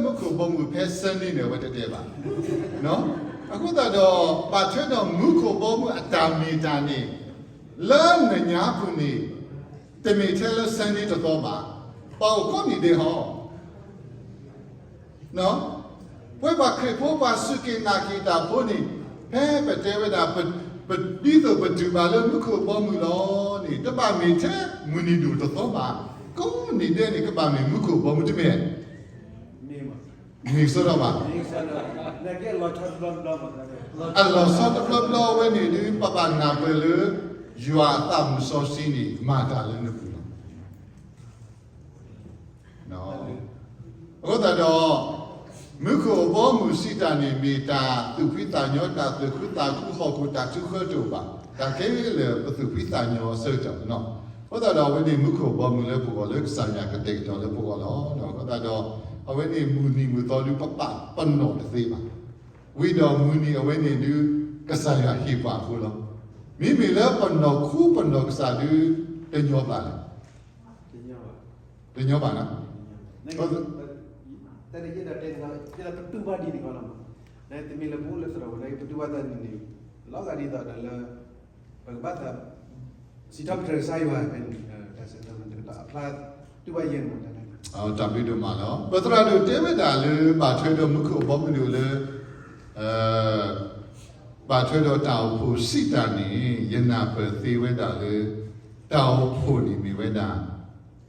မူခိၣ်ဘီမုၢ်ဖဲ Sunday န့ၣ် အဝဲတတဲဘၣ်. အဃိသတးဒီး ဘၣ်ထွဲဒီးမူခိၣ်ဘီမုၢ်အတၢ်မ့ၢ်တၢ်န့ၣ် လၢနညါပူၤန့ၣ် တမ့ၢ်ထဲလၢ Sunday တသီဘၣ်, ပှၤအိၣ်ကိးနံၤဒဲးဟီ ပဝဲပှၤခရံာ်ဖိ ပှၤစူၢ်က့ၤနာ်က့ၤတၢ်ဖိန့ၣ် ဖဲပတဲဝဲဒၣ် ဒ်သိးပတူၢ်ဘၣ်လၢမူခိၣ်ဘီမုၢ်လီၤန့ၣ် တဘၣ်မ့ၢ်ထဲမုၢ်နံၤဒိၣ်တသီဘၣ်, ကိးနံၤဒဲးန့ၣ် ကဘၣ်မ့ၢ်မူခိၣ်ဘီမုၢ်တမ့ၢ် မ့ၢ်ကစီဒီဘၣ်. အလီၤဆီတဘျီဘျီဝဲန့ၣ်ဒုး ပဘၣ်နၢ်ပၢၢ်လၢ ယွၤအသးမုၢ်စီဆှံန့ၣ် မၤတၢ်လၢနပူၤလီၤ. အဃိသတးဒီး မူခိၣ်ဘီမုၢ်စံးတၢ်န့ၣ် မ့ၢ်တၢ်သူၣ်ဖှံသးညီ တၢ်သူၣ်ခုသးခု ဟီၣ်ခိၣ်တၢ်ထုဃၢတအိၣ်ဘၣ်, တၢ်ခဲလၢာ်ပသူၣ်ဖှံသးညီအဆၢကတီၢ်န့ၣ်လီၤ. အဃိသတးဒီး အဝဲန့ၣ်မူခိၣ်ဘီမုၢ်လၢပဂီၢ် လၢကစၢ်ယွၤကတဲာ်ကတီၤလၢပဂီၢ်လီၤ. အဃိသတးဒီး အဝဲန့ၣ်မုၢ်နံၤမုၢ်သီဒုး ပပာ်ပနီၣ်တသ့ဘၣ်. ဝံၤဒီးမုၢ်နံၤအဝဲန့ၣ်ဒုး ကစၢ်ယွၤဟ့ၣ်ပှၤအဃိလီၤ. မ့မ့ၢ်လၢပနီၢ်ခိပနီၢ်ကစၢ်ဒုး တညီဘၣ်လီၤ. တညီဘၣ်နၤ တၢ်တယဲၢ်ဒီးတဲန့ၣ် ပတူၢ်ဘၣ်ဒ်န့ၣ်လီၤ. တမ့ၢ်လၢပအိၣ်လၢသရိာ်ဝဲ ပတူၢ်ဘၣ်တၢ်န့ၣ်န့ၣ် လီၤဂာ်ဒ်သိးဒီးလၢ ပကဘၣ်သး စံးထီၣ်ပတြၢၤကစၢ်ယွၤ တၢ်ဆၢကတီၢ်တကတီၢ်အဖျါ တူၢ်ဘၣ်ယဲၢ်န့ၣ်မး တၢ်ဘျုးဒိၣ်မးလီၤ. ပသရၣ်ဒိၣ်တဲဝဲဒၣ်လၢ ဘၣ်ထွဲဒီးမူခိၣ်ဘီမုၢ်န့ၣ်လၢ ဘၣ်ထွဲဒီးတၢ်အိၣ်ဖှိၣ်စံးတၢ်န့ၣ် ယနၢ်ပၢၢ်သ့ဝဲဒၣ်လၢ တၢ်အိၣ်ဖှိၣ်န့ၣ်မ့ၢ်ဝဲဒၣ်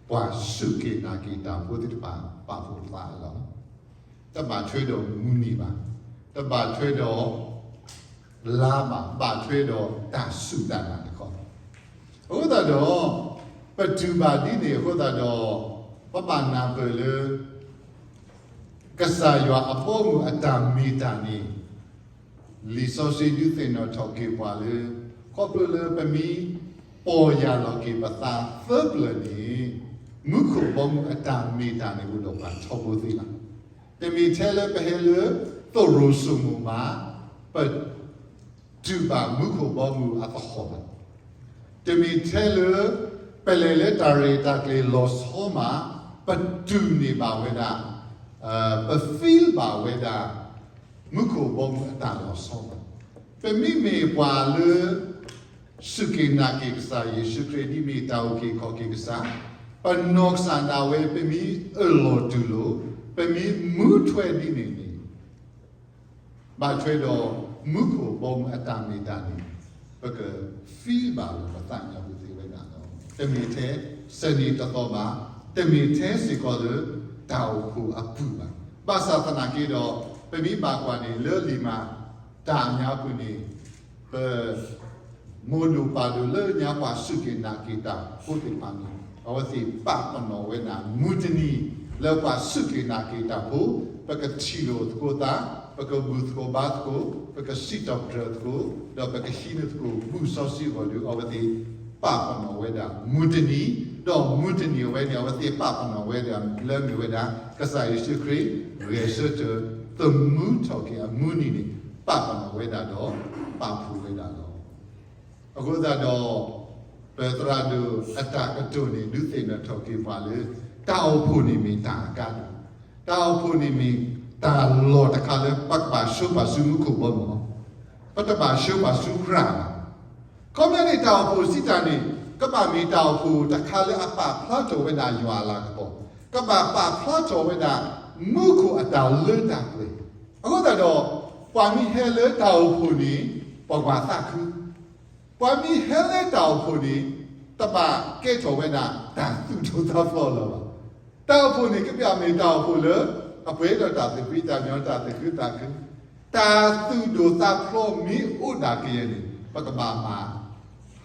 ပှၤစူၢ်က့ၤနာ်က့ၤတၢ်ဖိသ့ၣ်တဖၣ် ပာ်ဖှိၣ်သးလီၤ. တဘၣ်ထွဲဒီးမုၢ်နံၤဘၣ်, တဘၣ်ထွဲဒီး လါဘၣ်, ဘၣ်ထွဲဒီးတၢ်စူၢ်တၢ်နာ်တခီ. အဃိသတးဒီး ပတူၢ်ဘၣ်ဒ်န့ၣ်အဃိသတးဒီး ပဘၣ်နၢ်ပၢၢ်လၢ ကစၢ်ယွၤအဘီအမုၢ်အတၢ်မ့ၢ်တၢ်န့ၣ် လံာ်စီဆှံဒုးသ့ၣ်နီၣ်ထီၣ်က့ၤပှၤလၢ ခီဖျိလၢပမ့ၢ်ပီၢ်ယၢ်လီၤက့ၤပသးသၢပျၢၤန့ၣ် မူခိၣ်ဘီမုၢ်အတၢ်မ့ၢ်တၢ်န့ၣ်အိၣ်ဒီးပှၤထီဘိသ့လီၤ. တမ့ၢ်ထဲလၢပဟဲလၢ သရိာ်စိမိၤမး ပ တူၢ်ဘၣ်မူခိၣ်ဘီမုၢ်အသဟီၣ်ဘၣ်. တမ့ၢ်ထဲလၢ ပလဲၤလၢတၢ်ရဲၣ်တၢ်ကျဲၤလီၤဆီမး ပတူၢ်န့ၢ်ဘၣ်ဝဲဒၣ်, ပ feel ဘၣ်ဝဲဒၣ် မူခိၣ်ဘီမုၢ်အတၢ်လီၤဆီဘၣ်. ပမ့မ့ၢ်ပှၤလၢ စူၢ်က့ၤနာ်က့ၤကစၢ်ယ့ၣ်ၡူးခရံာ် ဒ်မ့ၢ်တၢ်အုၣ်က့ၤခီၣ်က့ၤကစၢ်, ပနီၢ်ကစၢ်ဒၣ်ဝဲ ပမ့ၢ်အၢၣ်လီၤတူၢ်လိာ်, ပမ့ၢ်မူထွဲဒ်န့ၣ်န့ၣ် ဘၣ်ထွဲဒီးမူခိၣ်ဘီမုၢ်အတၢ်မ့ၢ်တၢ်န့ၣ် ပက feel ဘၣ်လၢပသးညါပူၤသ့ဝဲဒၣ်လီၤ. တမ့ၢ်ထဲ Sunday တသီဘၣ်, တမ့ၢ်ထဲစ့ၢ်ကီးလၢ တၢ်အိၣ်ဖှိၣ်အပူၤဘၣ်. ဘၣ်ဆၣ်သနာ်က့ဒီး ပမ့ၢ်ဘၣ်ကွၢ်န့ၣ် လၢလံာ်မၤတၢ်အညါပူၤန့ၣ် ပ မိၢ်ဒိၣ်ပၢ်ဒိၣ်လၢညါပှၤစူၢ်က့ၤနာ်က့ၤတၢ်ဖိသ့ၣ်တဖၣ်န့ၣ် အဝဲသ့ၣ်ပာ်ပနီၣ်ဝဲဒၣ် မုၢ်တနံၤလၢပှၤစူၢ်က့ၤနာ်က့ၤတၢ်ဖိ ပကထံၣ်လိာ်သကိးသး, ပကဘူၣ်သကိးဘါသကိး, ပကစံးထီၣ်ပတြၢၤသကိး, ဒီးပကဟံးန့ၢ်သကိးဘူၣ်စီဆှံအဂီၢ်ဒီး အဝဲသ့ၣ်ပာ်ပနီၣ်ဝဲဒၣ် မုၢ်တနံၤ, ဒီးမုၢ်တနံၤအဝဲန့ၣ် အဝဲသ့ၣ်ပာ်ပနီၣ်ဝဲဒၣ်လၢမ့ၢ်ဝဲဒၣ် ကစၢ်ယ့ၣ်ၡူးခရံာ် ဂဲၤဆၢထၢၣ် သမူထီၣ်က့ၤအမုၢ်နံၤန့ၣ် ပာ်ပနီၣ်ဝဲဒၣ်ဒီး ပာ်ဖှိၣ်ဝဲဒၣ်လီၤ. အဃိသတးဒီး ပသရၣ်ဒိၣ်အတၢ်ကတိၤန့ၣ် ဒုးသ့ၣ်နီၣ်ထီၣ်က့ၤပှၤလၢ တၢ်အိၣ်ဖှိၣ်န့ၣ်မ့ၢ်တၢ်အကါဒိၣ်, တၢ်အိၣ်ဖှိၣ်န့ၣ်မ့ၢ်တၢ်လီၢ်တခါလၢ ပကဘၣ်ဆှၢပှၤဆူမူခိၣ်ဘီမုၢ်လီၤ. ပတဘၣ်ဆှၢပှၤဆူကြၢးဘၣ်. ခီဖျိန့ၣ် တၢ်အိၣ်ဖှိၣ်စံးတၢ်န့ၣ် ကဘၣ်မ့ၢ်တၢ်အိၣ်ဖှိၣ်တခါလၢအပာ်ဖျါထီၣ်ဝဲဒၣ်ယွၤအလၤကပီၤ, ကဘၣ်ပာ်ဖျါထီၣ်ဝဲဒၣ် မူခိၣ်အတၢ်လၢတၢ်ပှဲၤ. အဃိသတးဒီး ပှၤမ့ၢ်ဟဲလၢတၢ်အိၣ်ဖှိၣ်န့ၣ် ပှၤကွၢ်သးခု ပှၤမ့ၢ်ဟဲလၢတၢ်အိၣ်ဖှိၣ်န့ၣ် တဘၣ်ကဲထီၣ်ဝဲဒၣ် တၢ်သူၣ်ဒိၣ်သးဖျိးလၢၤဘၣ်. တၢ်အိၣ်ဖှိၣ်န့ၣ် ကဘၣ်မ့ၢ်တၢ်အိၣ်ဖှိၣ်လၢ အပှဲၤဒီးတၢ်သူၣ်ဖှံသးညီ တၢ်သူၣ်ခုသးခု, တၢ်သူၣ်ဒိၣ်သးဖျိးမ့ၢ်အိၣ်ဒၣ်ကယဲၢ်န့ၣ် ပကဘၣ်မၤ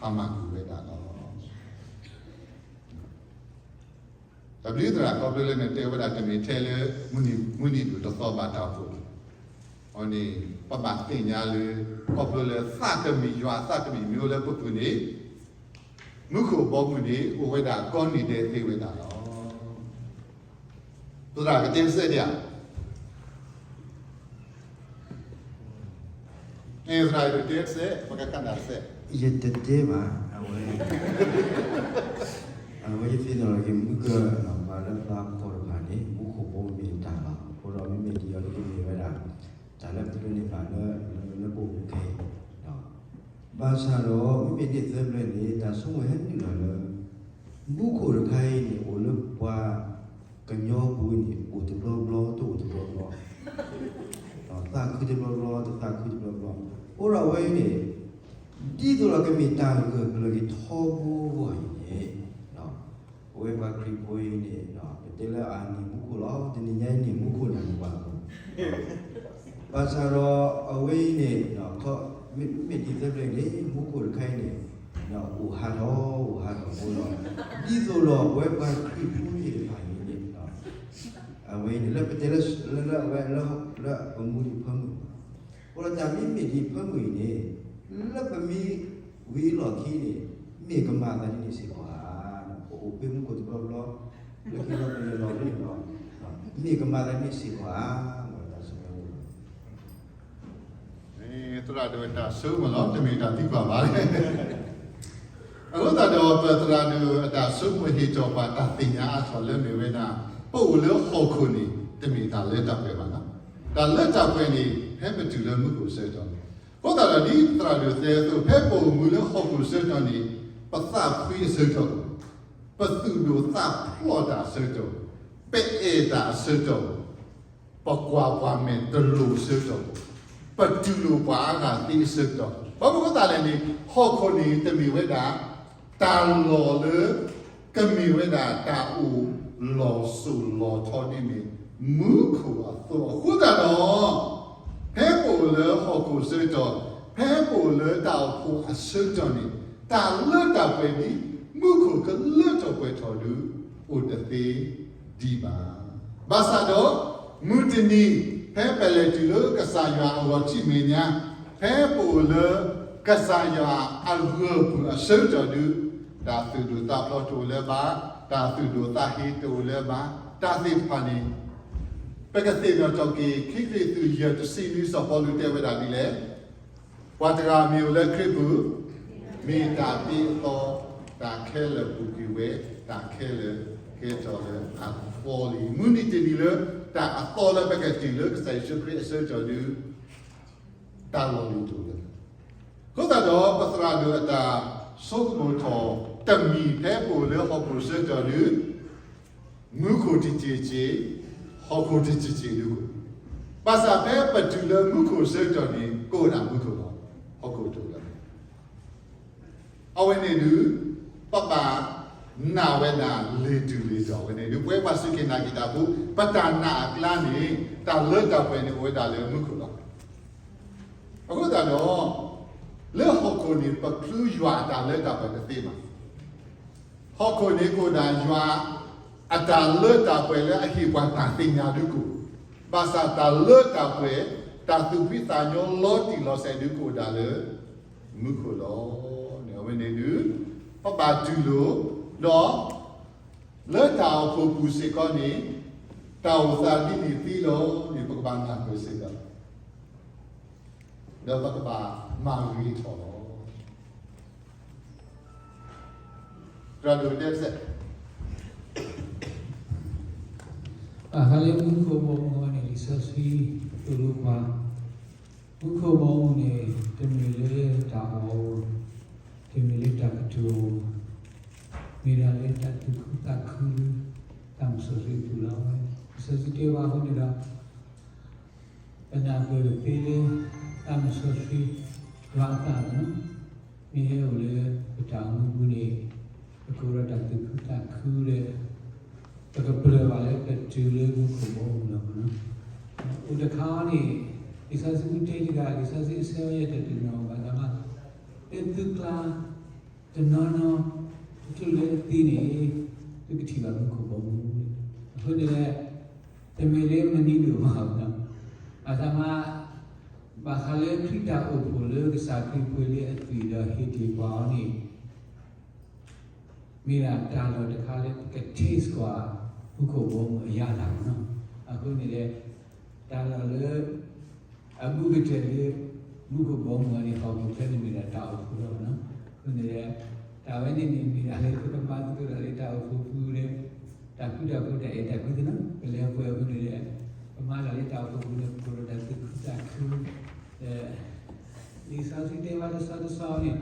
ဟါမၢ်ကွံာ်ဝဲဒၣ်လီၤ. တၢ်ဘျုးသရၣ် ခီဖျိလၢနတဲဝဲဒၣ် တမ့ၢ်ထဲလၢ မုၢ်နံၤဒိၣ်တသီဘၣ်တၢ်အိၣ်ဖှိၣ်န့ၣ် ပဘၣ်သ့ၣ်ညါလၢ ခီဖျိလၢသးတမံၤ ယွၤအသးတမံၤမ့ၢ်အိၣ်လၢပပူၤန့ၣ် မူခိၣ်ဘီမုၢ်န့ၣ် အိၣ်ဝဲဒၣ်ကိးနံၤဒဲးသ့ဝဲဒၣ်လီၤ. သရၣ်ကတဲတစဲးဒံးဧါ. သရၣ်တဲတစဲး ပကကနၣ်တစဲး. ယတတဲဘၣ်, အဝဲ အဝဲယသ့ၣ်နီၣ်လီၤက့ၤမုၢ်ကၢၢ် ပှၤလၢပျၢ်ကီၢ်တဖၣ်န့ၣ် မူခိၣ်ဘီမုၢ်မ့ၢ်တၢ်လီၤ. ဘၣ်ဆၣ်ဒီး မ့မ့ၢ်ဒ်သၢဖျၢၣ်န့ၣ် တၢ်ဆိကမိၣ်ဟဲနုာ်လီၤလၢ မူခိၣ်တခါအံၤန့ၣ် အိၣ်လၢပှၤကညီပူၤန့ၣ် အိၣ်တဘျီဘျီ တအိၣ်တဘျီဘျီ, သးခုတဘျီဘျီ တသးခုတဘျီဘျီ, အဃိဒီးအဝဲအံၤန့ၣ် ဒ်သိးဒီးကမ့ၢ်တၢ်ဂၢၢ်ကျၢၤက့ၤထီဘိအဂီၢ်အံၤန့ၣ် ပဝဲပှၤခရံာ်ဖိအံၤန့ၣ် ပတဲလၢအန့ၢ်မူခိၣ်လီၤ, တနံၤညါအံၤန့ၢ်မူခိၣ်န့ၣ်ပှၤလီၤ. ဘၣ်ဆၣ်ဒီးအဝဲအံၤန့ၣ် မ့မ့ၢ်ဒ်သၢဖျၢၣ်အံၤန့ၣ် မူခိၣ်တခါအံၤန့ၣ် အိၣ်ဟးထီၣ် အိၣ်ဟးထီၣ်အဃိဒီး ဒ်သိးဒီးပဝဲပှၤခရံာ်ဖိသ့ၣ်တဖၣ်အံၤန့ၣ် အဝဲအံၤန့ၣ် လၢပတဲလၢ လၢအဝဲလၢ လၢပမူဒံးဖၢမုၢ် အဃိဒီးတၢ်မ့မ့ၢ်ဒ်ဖၢမုၢ်အံၤန့ၣ် လၢပမ့ၢ်ဝံၤအလီၢ်ခံန့ၣ် မ့ၢ်ကမၤသးဒ်န့ၣ်စ့ၢ်ကီးဧါ, ပအိၣ်ပ့ၤမူခိၣ်တဘျီဘျီ လၢခံလီၤပလဲၤလီၤန့ၣ်လီၤ, မ့ၢ်ကမၤသးဒ်န့ၣ်စ့ၢ်ကီးဧါ, မ့ၢ်တၢ်ဆိကမိၣ် သရၣ်ဒိၣ်တၢ်ဆိကမိၣ်လီၤ, တမ့ၢ်တၢ်သံကွၢ်ဘၣ်. အဃိသတးဒီး ပသရၣ်ဒိၣ်အတၢ်ဆိကမိၣ်ဟ့ၣ်ထီၣ်ပှၤတၢ်သ့ၣ်ညါအါထီၣ်လၢမ့ၢ်ဝဲဒၣ် ပအိၣ်လၢဟီၣ်ခိၣ်န့ၣ် တမ့ၢ်တၢ်လၢတၢ်ပှဲၤဘၣ်နီၤ. တၢ်လၢတၢ်ပှဲၤန့ၣ် ဖဲပတုၤလၢမူခိၣ်အဆၢကတီၢ်န့ၣ်, အဃိသတးဒီးဒ်သရၣ်ဒိၣ်တဲအသိး ဖဲပအိၣ်မူလၢဟီၣ်ခိၣ်အဆၢကတီၢ်န့ၣ် ပသးဖှံအဆၢကတီၢ်, ပသူၣ်ဒိၣ်သးဖျိးတၢ်အဆၢကတီၢ်, ပအဲၣ်တၢ်အဆၢကတီၢ် ပကွၢ်ပှၤမဲာ်တလိၤအဆၢကတီၢ်, ပတူၢ်လိာ်ပှၤအါဂၤသ့အဆၢကတီၢ်, ဘၣ်မနုၤအဃိသတးလဲၣ်န့ၣ် ဟီၣ်ခိၣ်န့ၣ်တမ့ၢ်ဝဲဒၣ် တၢ်လီၢ်လၢ ကမ့ၢ်ဝဲဒၣ်တၢ်အိၣ်လီၤစိၤလီၤထီဒ်န့ၣ် မူခိၣ်အသိးအဃိသတးဒီး ဖဲပအိၣ်လၢဟီၣ်ခိၣ်အဆၢကတီၢ်, ဖဲပအိၣ်လၢတၢ်အိၣ်ဖှိၣ်အဆၢကတီၢ်န့ၣ် တၢ်လၢတၢ်ပှဲၤဒ် မူခိၣ်ကလၢထီၣ်ပှဲၤထီၣ်ဒု အိၣ်တသ့ဒံးဘၣ်. ဘၣ်ဆၣ်ဒီး မုၢ်တနံၤ ဖဲပလဲၤတုၤလၢကစၢ်ယွၤအဂီၤထံးမဲာ်ညါ, ဖဲပအိၣ်လၢ ကစၢ်ယွၤအဂၢၢ်ပူၤအဆၢကတီၢ်ဒု, တၢ်သူၣ်ဒိၣ်သးဖျိးတအိၣ်လၢၤဘၣ်, တၢ်သူၣ်ဒိၣ်သးဟ့တအိၣ်လၢၤဘၣ်, တၢ်သ့ၣ်တဖၣ်န့ၣ် ပကသ့ၣ်နီၣ်ထီၣ်က့ၤ ခံကရံၣ်သူး ယဲၢ်တဆံနွံ စီၤပီလူးတဲဝဲဒၣ်ဒ်လဲၣ်, ပှၤတဂၤမ့ၢ်အိၣ်လၢခရံာ်ပူၤ, မ့ၢ်တၢ်တ့အသီ, တၢ်ခဲလၢာ်ပူၤကွံာ်ဝဲ, တၢ်ခဲလၢာ်ကဲထီၣ်လၢအသီလံ. မုၢ်နံၤတနံၤလၢ တၢ်အသီလၢပကတုၤလၢကစၢ်ယ့ၣ်ၡူးခရံာ်အဆၢကတီၢ်ဒု တၢ်လီၢ်လံၤတအိၣ်လၢၤဘၣ်. အဃိသတးဒီး ပသရၣ်ဒိၣ်အတၢ်ဆိကမိၣ်ထီၣ် တမံၤဖဲပအိၣ်လၢဟီၣ်ခိၣ်ဆၢကတီၢ်ဒု မူခိၣ်တစ့ၢ်ကီး, ဟီၣ်ခိၣ်တစ့ၢ်ကီးဒု, ဘၣ်ဆၣ်ဖဲပတုၤလၢမူခိၣ်ဆၢကတီၢ်န့ၣ် ကအိၣ်ဒၣ်မူခိၣ်လီၤ. ဟီၣ်ခိၣ်တအိၣ်လၢၤဘၣ်. အဝဲန့ၣ်ဒု ပဘၣ်နာ်ဝဲဒၣ်လ့ၤတုၤလ့ၤတီၤဝဲန့ၣ်ဒု ပဝဲပှၤစူၢ်က့ၤနာ်က့ၤတၢ်ဖိ ပတၢ်နာ်အကျါန့ၣ် တၢ်လၢတၢ်ပှဲၤန့ၣ်အိၣ်ဝဲဒၣ်လၢမူခိၣ်လီၤ. အဃိသတးဒီး လၢဟီၣ်ခိၣ်န့ၣ် ပချုးယွၤအတၢ်လၢတၢ်ပှဲၤတသ့ဘၣ်. ဟီၣ်ခိၣ်န့ၣ်ကအိၣ်ဒၣ်ယွၤအတၢ်လၢတၢ်ပှဲၤလၢအဟ့ၣ်ပှၤတၢ်သ့ၣ်ညါဒုကအိၣ်, ဘၣ်ဆၣ်တၢ်လၢတၢ်ပှဲၤ တၢ်သူၣ်ဖှံသးညီလီၤတံၢ်လီၤဆဲးဒုကအိၣ်ဒၣ်လၢ မူခိၣ်လီၤ. န့ၣ်အဝဲန့ၣ်ဒု ပဘၣ်တူၢ်လိာ် ဒီး လၢတၢ်အိၣ်ဖှိၣ်ပူၤစ့ၢ်ကီးန့ၣ် တၢ်အိၣ်သးဒ်န့ၣ်သ့လီၤန့ၣ် ပကဘၣ်နၢ်ပၢၢ်စ့ၢ်ကီး ဒီးပကဘၣ်မၤဂ့ၤထီၣ်လီၤ. တၢ်ဒိးတဲတစဲး ဘၣ်ဃးလၢမူခိၣ်ဘီမုၢ်အံၤန့ၣ် လံာ်စီဆှံသိၣ်လိပှၤ, မူခိၣ်ဘီမုၢ်န့ၣ် တမ့ၢ်လၢတၢ်အီၣ်, တမ့ၢ်လၢတၢ်ကတိၤ, မ့ၢ်ဒၣ်လၢတၢ်သူၣ်ခုသးခု, တၢ်မုၢ်စီဆှံအပူၤလီၤ. လံာ်စီဆှံတဲဘၣ်အဃိန့ၣ်ဒီး ပနၢ်ပၢၢ်သ့လၢ တၢ်မုၢ်စီဆှံ ယွၤအသးလီၤ. မ့ၢ်ဟဲအိၣ်လၢပတၢ်အိၣ်မူပူၤန့ၣ် ပကအိၣ်ဒီးတၢ်သူၣ်ခုသးခုဒီး ပကပျၢၢ်ဘၣ်လၢပတုၤလၢမူခိၣ်ဘီမုၢ်လီၤ. အိၣ်တခါန့ၣ် လံာ်စီဆှံတဲတဂၤ လံာ်စီဆှံအဆၢယဲၢ်တၢ်တနီၤဘၣ်တၢ်မၤ လၢသုကျါ တနီၤနီၤ တချုးလၢအသံန့ၣ် သုကထံၣ်ဘၣ်မူခိၣ်ဘီမုၢ်. အဃိန့ၣ်လဲၣ် တမ့ၢ်လၢမနုၤဒိၣ်မးဘၣ်နီၤ, ဘၣ်ဆၣ်မး ဘၣ်ဃးလၢခရံာ်တၢ်အိၣ်ဖှိၣ်လၢကစၢ်ခရံာ်ပှ့ၤလၢအသွံၣ်ဒီးဟ့ၣ်တ့ၢ်ပှၤအီၤန့ၣ် မ့ၢ်ဒၣ်တၢ်လီၢ်တခါလၢပက taste ကွၢ် မူခိၣ်ဘီမုၢ်အရသာလီၤ. အဃိန့ၣ်လဲၣ် တၢ်လီၢ်လၢ အဘူးကတၢၢ်လၢ မူခိၣ်ဘီမုၢ်အီၤန့ၣ် ဟီၣ်ခိၣ်ချၢန့ၣ်မ့ၢ်ဒၣ်တၢ်အိၣ်ဖှိၣ်လီၤနီၤ. အဃိန့ၣ်ဒီး တၢ်ဝဲန့ၣ်န့ၣ် မ့ၢ်ဒၣ်လၢပကမၤသကိးတၢ်လၢတၢ်အိၣ်ဖှိၣ်ပူၤဒီး တၢ်ဃူတၢ်ဖိးတၢ်အဲၣ်တၢ်ကွံသ့ၣ်နီၤ. ပလဲၤပှဲၤအဃိန့ၣ်ဒီး ပမၤတၢ်လၢတၢ်အိၣ်ဖှိၣ်ပူၤန့ၣ် ပကအိၣ်ဒီးတၢ်သူၣ်ခုသးခု ဒီး လံာ်စီဆှံတဲဘၣ်တဆီတဆီန့ၣ်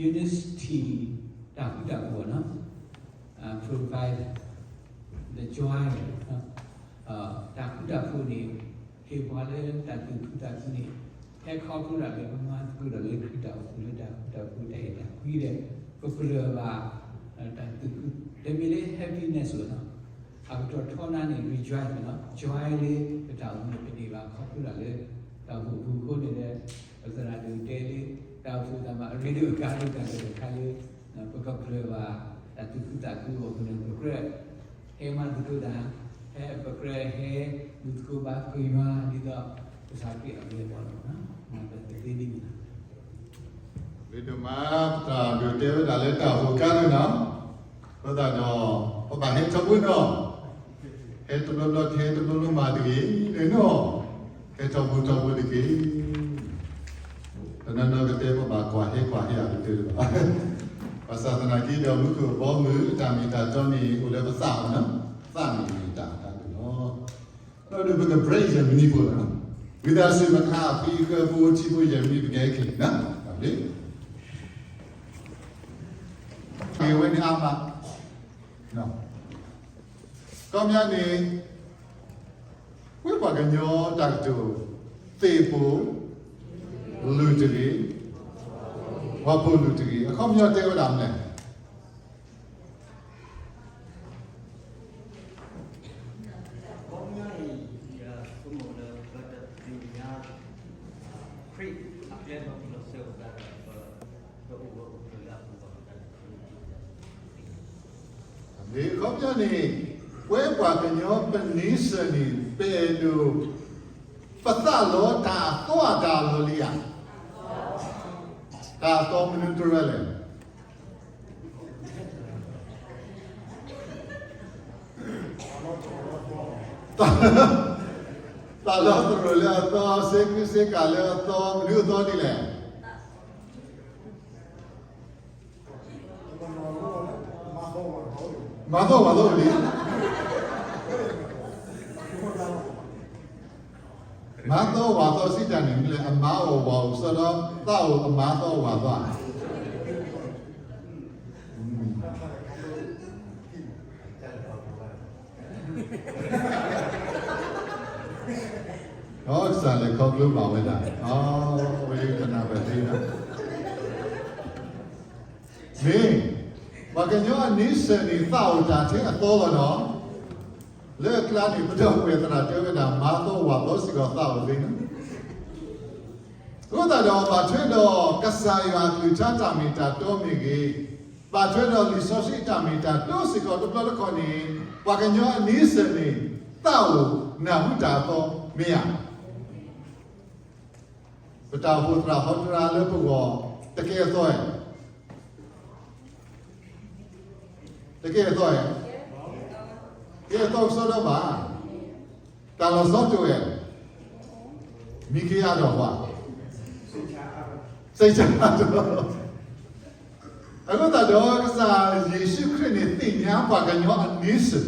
unity တၢ်ဃူတၢ်ဖိးနီၤ provide the joy တၢ်ဃူတၢ်ဖိးန့ၣ် ဟ့ၣ်ပှၤလၢတၢ်သူၣ်ခုသးခုန့ၣ် ဟဲခီဖျိဒၣ်လၢပမၤသကိးဒီးလၢခရံာ်တၢ်အိၣ်ဖှိၣ်လၢတၢ်ဃူတၢ်ဖိးတၢ်အဲၣ်တၢ်ကွံဒီး ပကြၢးဘၣ် တၢ်သူၣ်ခု တမ့ၢ်လၢ happiness လီၤနီၤ အကတီၢ်ထီနၤန့ၣ် rejoice နီၤ joy လၢပတၢ်အိၣ်မူန့ၣ် ပန့ၢ်ဘၣ်ခီဖျိဒၣ်လၢ တၢ်အိၣ်ဖှိၣ်ပူၤအဃိန့ၣ်ဒီး ပသရၣ်ဒိၣ်တဲလၢ တၢ်အိၣ်ဖှိၣ်တၢ်မၤအရ့ဒိၣ်အကါဒိၣ်တၢ်ဒိၣ်တခါလၢ ပကကြၢးဘၣ် တၢ်သူၣ်ခုသးခုအဂီၢ်န့ၣ် ပကြၢး ဟဲမၤသကိးတၢ် ဟဲပကြၢးဟဲ ဘူၣ်သကိးဘါသကိးယွၤ ဒ်သိး ကစၢ်ခရံာ်အဘျုးအဖှိၣ်လီၤ မၤပသ့ဒ်န့ၣ်လီၤ. ရ့ဒိၣ်မး ပသရၣ်ဒိၣ်တဲဝဲဒၣ်လၢတၢ်အိၣ်ဖှိၣ်ကါဒိၣ်နီၤ အဃိသတးဒီး ပဘၣ်ဟဲထီဘိနီၤ ဟဲတဘျီဘျီတဟဲတဘျီဘျီမၤတဂ့ၤ လဲၤနီၤ ဟဲထီဘိထီဘိတက့ၢ်. တနီၤနီၤကတဲပဘၣ်ကွၢ်ဟဲကွၢ်ဟဲဧါ တတဲလၢၤဘၣ်. ဘၣ်ဆၣ်သနာ်က့ဒီး မူခိၣ်အဘီအမုၢ် အတၢ်မ့ၢ်တၢ်တီန့ၣ် အိၣ်လၢပသးအီၤနီၤ သးန့ၣ်မ့ၢ်တၢ်အတၢ်ဒိၣ်လီၤ. ဒီးပက break ယဲၢ်မံးနံးဖိလီၤ. ဝံသးစူၤ ပကဟးဖံးဃၢဖိထံဖိယဲၢ်မံးနံး ပကဟဲက့ၤနီၤ လၢ က့ၤဝဲန့ၣ်အါမး ခီပညီန့ၣ် ပဝဲပှၤကညီတၢ်ကတိၤ သ့ၣ်ပိၢ်လုၢ်တဂ့ၤ, ဝၣ်ပိၢ်လုၢ်တဂ့ၤ, အခီပညီတဲဝဲဒၣ်မနုၤလဲၣ်. အခီပညီန့ၣ် ပဝဲပှၤကညီပ nation န့ၣ် ပအဲၣ်ဒိး ပသးလီတၢ်အသီအတၢ်အလီၢ်လံဧါ, တၢ်အသီမနုၤတရၢလဲၣ်. သးလီသရိာ်လၢအသီ, စ့ခုစ့ကၤလၢအသီ, မနုၤအသီဒ်လဲၣ်. မၤသီဝၤသီလံ. မၤသီဝၤသီစံးတၢ်န့ၣ် မ့ၢ်လၢအမၤအီၣ်ဝၤအီၣ် ကစီဒီသးအိၣ်အမၤသီဝၤသီဧါ. ဒီးကစၢ်လဲၤခီဖျိဘၣ်ဝဲဒၣ်, အဝဲတနၢ်ပၢၢ်သ့လီၤ. မ့ၢ် ပှၤကညီအ nation န့ၣ် သးအိၣ်တၢ်ထဲအသီလီၤနီၤ. လၢအကျါန့ၣ် ပဒီပုၢ်ဝဲၢ်သရၣ်တဲဝဲဒၣ် မၤသီဝၤသီစ့ၢ်ကီးသးအိၣ်သ့နီၤ. အဃိသတးဒီး ဘၣ်ထွဲဒီးကစၢ်ယွၤအကလုၢ်ကထါတၢ်မ့ၢ်တၢ်တီမ့ၢ်ဂ့ၤ, ဘၣ်ထွဲဒီးလံာ်စီဆှံတၢ်မ့ၢ်တၢ်တီစ့ၢ်ကီးတဘျီတခီၣ်န့ၣ် ပှၤကညီအ nation န့ၣ် သးအိၣ်နၢ်ဟူတၢ်အသီ မ့ၢ်ဧါ. ပတၢ်အိၣ်ဖှိၣ်သရၣ်ဟီတရါလၢပဂီၢ် တကဲအသီဧါ. တကဲအသီဧါ. ကဲအသီကစီဒီဘၣ်. တၢ်လီၤဆီတအိၣ်ဧါ. မံခ့အါထီၣ်ပှၤ စိတ်ချအါထီၣ်. အဃိသတးဒီး ကစၢ်ယ့ၣ်ၡူးခရံာ်န့ၣ် သ့ၣ်ညါပှၤကညီအ nation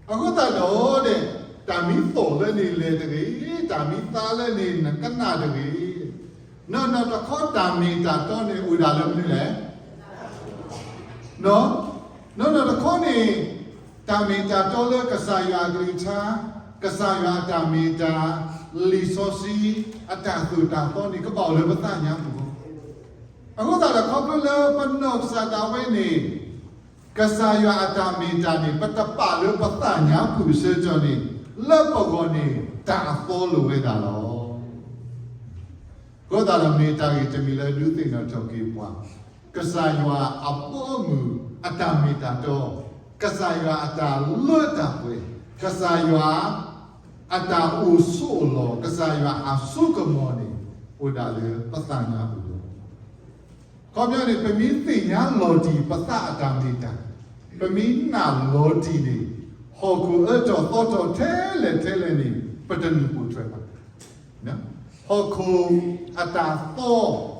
အဃိသတးဒီး တၢ်မံသီၣ်လၢန့ၣ်လဲၤတဂ့ၤ, တၢ်မံသါလၢန့ၣ်နကနၣ်တဂ့ၤ. နီၢ်နီၢ်တခီတၢ်မ့ၢ်တၢ်တီန့ၣ်အိၣ်ဒၣ်လၢမနုၤလဲၣ်. နီၢ်နီၢ်တခီန့ၣ် တၢ်မ့ၢ်တၢ်တီလၢကစၢ်ယွၤအကလုၢ်ကထါ, ကစၢ်ယွၤအတၢ်မ့ၢ်တၢ်, လံာ်စီဆှံ အတၢ်သိၣ်တၢ်သီန့ၣ် ကဘၣ်အိၣ်လၢပသးညါပူၤလီၤ. အဃိသတးဒီး ခီဖျိလၢပနီၢ်ကစၢ်ဒၣ်ဝဲန့ၣ် ကစၢ်ယွၤအတၢ်မ့ၢ်တၢ်န့ၣ် ပတပာ်လၢပသးညါပူၤအဆၢကတီၢ်န့ၣ် လၢပဂီၢ်န့ၣ် တၢ်အသီလိာ်ဝဲဒၣ်လီၤ. အဃိသတးဒီး မ့ၢ်တၢ်ဂ့ၢ်တမံၤလၢဒုးသ့ၣ်နီၣ်ထီၣ်က့ၤပှၤ, ကစၢ်ယွၤအဘီအမုၢ်အတၢ်မ့ၢ်တၢ်တီ, ကစၢ်ယွၤအတၢ်လၢတၢ်ပှဲၤ, ကစၢ်ယွၤ အတၢ်အိၣ်ဆိးအလီၢ်, ကစၢ်ယွၤအစိကမီၤန့ၣ် အိၣ်ဒၣ်လၢပသးညါပူၤလီၤ. ခီပညီန့ၣ် ပမ့ၢ်သ့ၣ်ညါလီၤတံၢ်ပသးအတၢ်မ့ၢ်တၢ်, ပမ့ၢ်နာ်လီၤတံၢ်န့ၣ် ဟီၣ်ခိၣ်အၢတီၢ်သီတီၢ်ထဲလဲၣ်ထဲလဲၣ်န့ၣ် ပတနုာ်ပိာ်ထွဲဘၣ်. ဟီၣ်ခိၣ်အတၢ်သီ,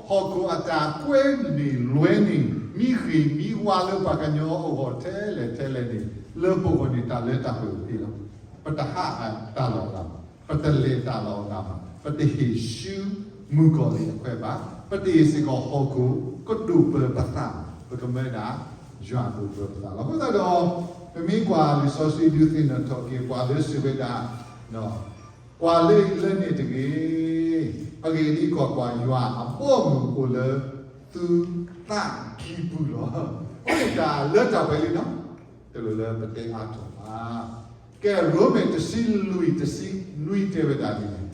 ဟီၣ်ခိၣ်အတၢ်ကွဲန့ၢ်လွဲန့ၢ် မံဂ့ၤမံဝါလၢပှၤကညီအဂီၢ်ထဲလဲၣ်ထဲလဲၣ်န့ၣ် လၢပဂီၢ်န့ၣ် တၢ်လၢတၢ်ပှဲၤအိၣ်သ့လီၤ. ပတဟးတၢ်လီၢ်အဂၤဘၣ်, ပတလဲၤတၢ်လီၢ်အဂၤဘၣ်, ပတဟ့ၣ်ဆူ မုၣ်ကီၤလံၢ်အခွဲးဘၣ်, ပတအဲၣ်စ့ၢ်ကီးဟီၣ်ခိၣ်ကဒိၣ်ပၢၤပသး, ပကမၢဒၣ်ယွၤဒိၣ်ပၢၤပသးလီၤ. အဃိသတးဒီး ပမ့ၢ်ကွၢ်လံာ်စီဆှံဒုးသ့ၣ်နီၣ်ထီၣ်က့ၤပှၤလၢစံးဝဲဒၣ်, ကွၢ်လၢအံၤလၢန့ၣ်တဂ့ၤ, အဂ့ၢ်ဒ်အံၤ, ကွၢ်ကွၢ်, ယွၤအဘီအမုၢ်အိၣ်လၢသုသးကံၢ်ပူၤလီၤ. အဃိန့ၣ်တၢ်လၢတၢ်ပှဲၤလံနီၤ, တလိၣ်လၢပတဲအါထီၣ်ဘၣ်. ကဲ ရိမ့ၤတဆံလွံၢ်တဆံနွံတဲဝဲဒၣ်ဒ်လဲၣ်.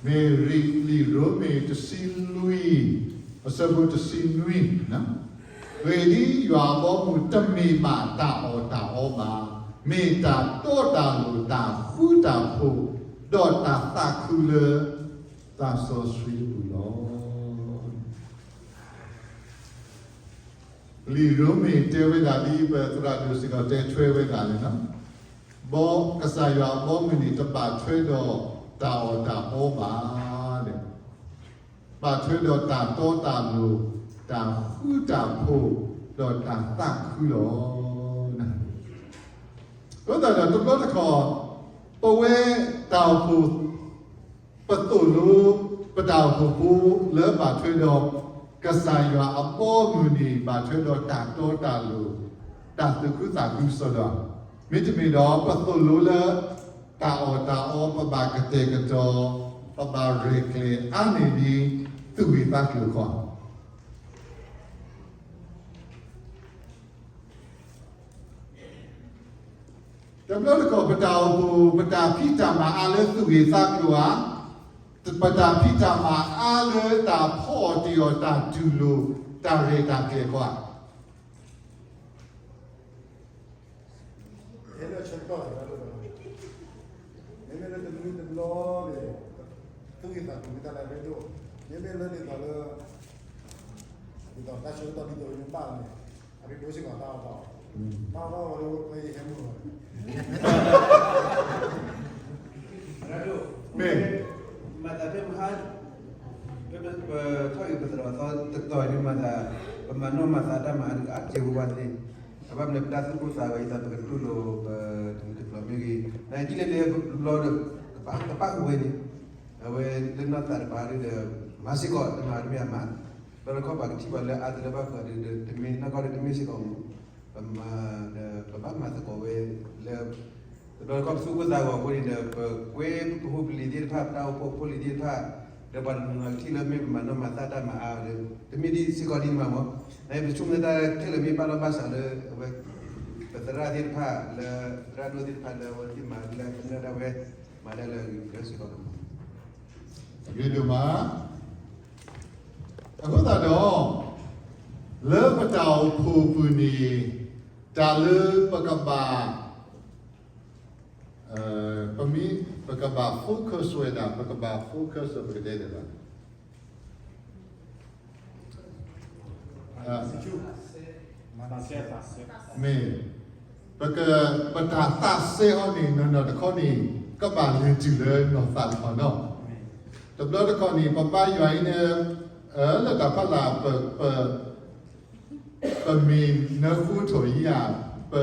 မ့ၢ်လံာ်ရိမ့ၤတဆံလွံၢ်, အဆၢဖိတဆံနွံ, အဂ့ၢ်ဒ်အံၤ, ယွၤအဘီအမုၢ်တမ့ၢ်ဘၣ်တၢ်အီၣ်တၢ်အီဘၣ်, မ့ၢ်တၢ်တီတၢ်လိၤ, တၢ်ဃူတၢ်ဖိး, ဒီးတၢ်သးခုလၢသးစီဆှံအပူၤလီၤ. လံာ်ရိမ့ၤတဲဝဲဒၣ်ဒ်ပသရၣ်ဒိၣ်စ့ၢ်ကီးတဲထွဲဝဲဒၣ်န့ၣ်လီၤ. ဘီ, ကစၢ်ယွၤအဘီအမုၢ်န့ၣ် တဘၣ်ထွဲဒီးတၢ်အီၣ်တၢ်အီဘၣ်, ဘၣ်ထွဲဒီးတၢ်တီတၢ်လိၤ, တၢ်ဃူတၢ်ဖိး, ဒီးတၢ်သးခုလီၤ. အဃိသတးဒီးတဘျီတခီၣ်, ပဝဲတၢ်အိၣ်ဖှိၣ် ပသိၣ်လိ ပတၢ်အိၣ်ဖှိၣ်ဖိလၢဘၣ်ထွဲဒီး ကစၢ်ယွၤအဘီအမုၢ်န့ၣ် ဘၣ်ထွဲဒီးတၢ်တီတၢ်လိၤ, တၢ်သူၣ်ခုသးခုကစီဒီ, မ့တမ့ၢ်ဒီး ပသိၣ်လိလၢတၢ်အီၣ်တၢ်အီ ပဘၣ်ကတဲာ်ကတီၤ, ပဘၣ်ရဲၣ်ကျဲၤအါန့ၢ်ဒ် သူၣ်ဂ့ၤသးကျိၤခီ တဘျီတခီၣ် ပတၢ်အိၣ်ဖှိၣ် ပတၢ်ဖံးတၢ်မၤအါလၢသူၣ်ဂ့ၤသးကျိၤဧါ, ပတၢ်ဖံးတၢ်မၤအါလၢတၢ်ဖီအီၣ်တ့ၢ်အီၤ တၢ်တူၢ်လိာ် တၢ်ရဲၣ်တၢ်ကျဲၤခီဧါ. ဟဲလၢဆၢကတီၢ် မ့မ့ၢ်လၢတနွံတဘျီန့ၣ် သူၣ်ဂ့ၤသးကျိၤမ့ၢ်တၢ်လၢအရ့ဒိၣ်, မ့မ့ၢ်လၢဒ်သိးလၢ ဒ်သိးတၢ်ဆၢကတီၢ်ဒ်သိးလၢမ့ၢ်ဘၣ်န့ၣ် အရ့ဒိၣ်စ့ၢ်ကီးတၢ်အီၣ်တၢ်အီ, တၢ်အီၣ်တၢ်အီလၢပှဲၤယဟဲမုၢ်လီၤ. မ့ၢ် မၤသးဖဲမဟါ ဖဲပထီၣ်အံၤပသရၣ်သီတတီၤန့ၣ်မၤသး, ပမၤနီၣ်မၤသးတၢ်မၤအါတက့ၢ်ဝဲဝဲသ့ၣ်, အဘၣ်မနုၤပတၢ်သူၣ်ကိၢ်သးဂီၤအံၤသးပကတူၢ်လိာ်ပတမံၤတဖျၢၣ်မ့ၢ်ဂ့ၤ, နဒ်လဲၣ်လၢဘျီဒီး ကပာ်ကပာ်ဃုာ်ဝဲန့ၣ်, အဝဲလၢနီၢ်သးတပၤဒီး မၤစ့ၢ်ကီးတမၤတမ့ၢ်အမၤ, ဘျီတခီၣ်ပှၤကထံၣ်ဘၣ်လၢအါတလၢဘၣ်ဃုာ်ဒီး တမ့ၢ်နီၢ်ကီၢ်ဒီးတမ့ၢ်စ့ၢ်ကီးမူ ပမၤဒီး ပဘၣ်မၤသကိးဝဲလၢ တဘျီတခီၣ်ပသူၣ်ကိၢ်သးဂီၤအဃိန့ၣ်ဒီး ပကွဲပဖိပလံၤသ့ၣ်တဖၣ် ပတၢ်အိၣ်ဖှိၣ်ဖိလံၤသ့ၣ်တဖၣ် ဒီးပှၤတနီၤနီၤကထံၣ်လၢမ့ၢ်ပမၤနီၣ်မၤသးတၢ်မၤအါဒီး တမ့ၢ်ဒ်စ့ၢ်ကီးဒ်မးမး, နပဆိကမိၣ်တၢ်ခဲလၢာ်မ့ၢ်ဘၣ်လီၢ်ဘၣ်စးလၢ အဝဲ ပသရၣ်သ့ၣ်တဖၣ်လၢ သရၣ်ဒိၣ်သ့ၣ်တဖၣ်လၢအဝဲသ့ၣ်မၤလၢကနၢၤဒၣ်ဝဲ မၤဒၣ်လၢအဂ့ၤကတၢၢ်စ့ၢ်ကီးလီၤ. အဂ့ၢ်ဒိၣ်မး အဃိသတးဒီး လၢပတၢ်အိၣ်ဖှိၣ်ပူၤန့ၣ် တၢ်လၢပကဘၣ် ပမ့ၢ် ပကဘၣ် focus ဝဲဒၣ် ပကဘၣ် focus ပကတဲဒၣ်ဘၣ် မ့ၢ် ပက ပတၢ်သးစဲအီၤန့ၣ် နီၢ်နီၢ်တခီန့ၣ် ကဘၣ်လဲၤတုၤလၢနီၢ်သးတခီနီၤ. တဘျီတခီန့ၣ် ပဘါယွၤအံၤန့ၣ် လၢတၢ်ဖးလၢ် ပ ပမ့ၢ်နၢဃိထီၣ်ယံၤဧါ, ပ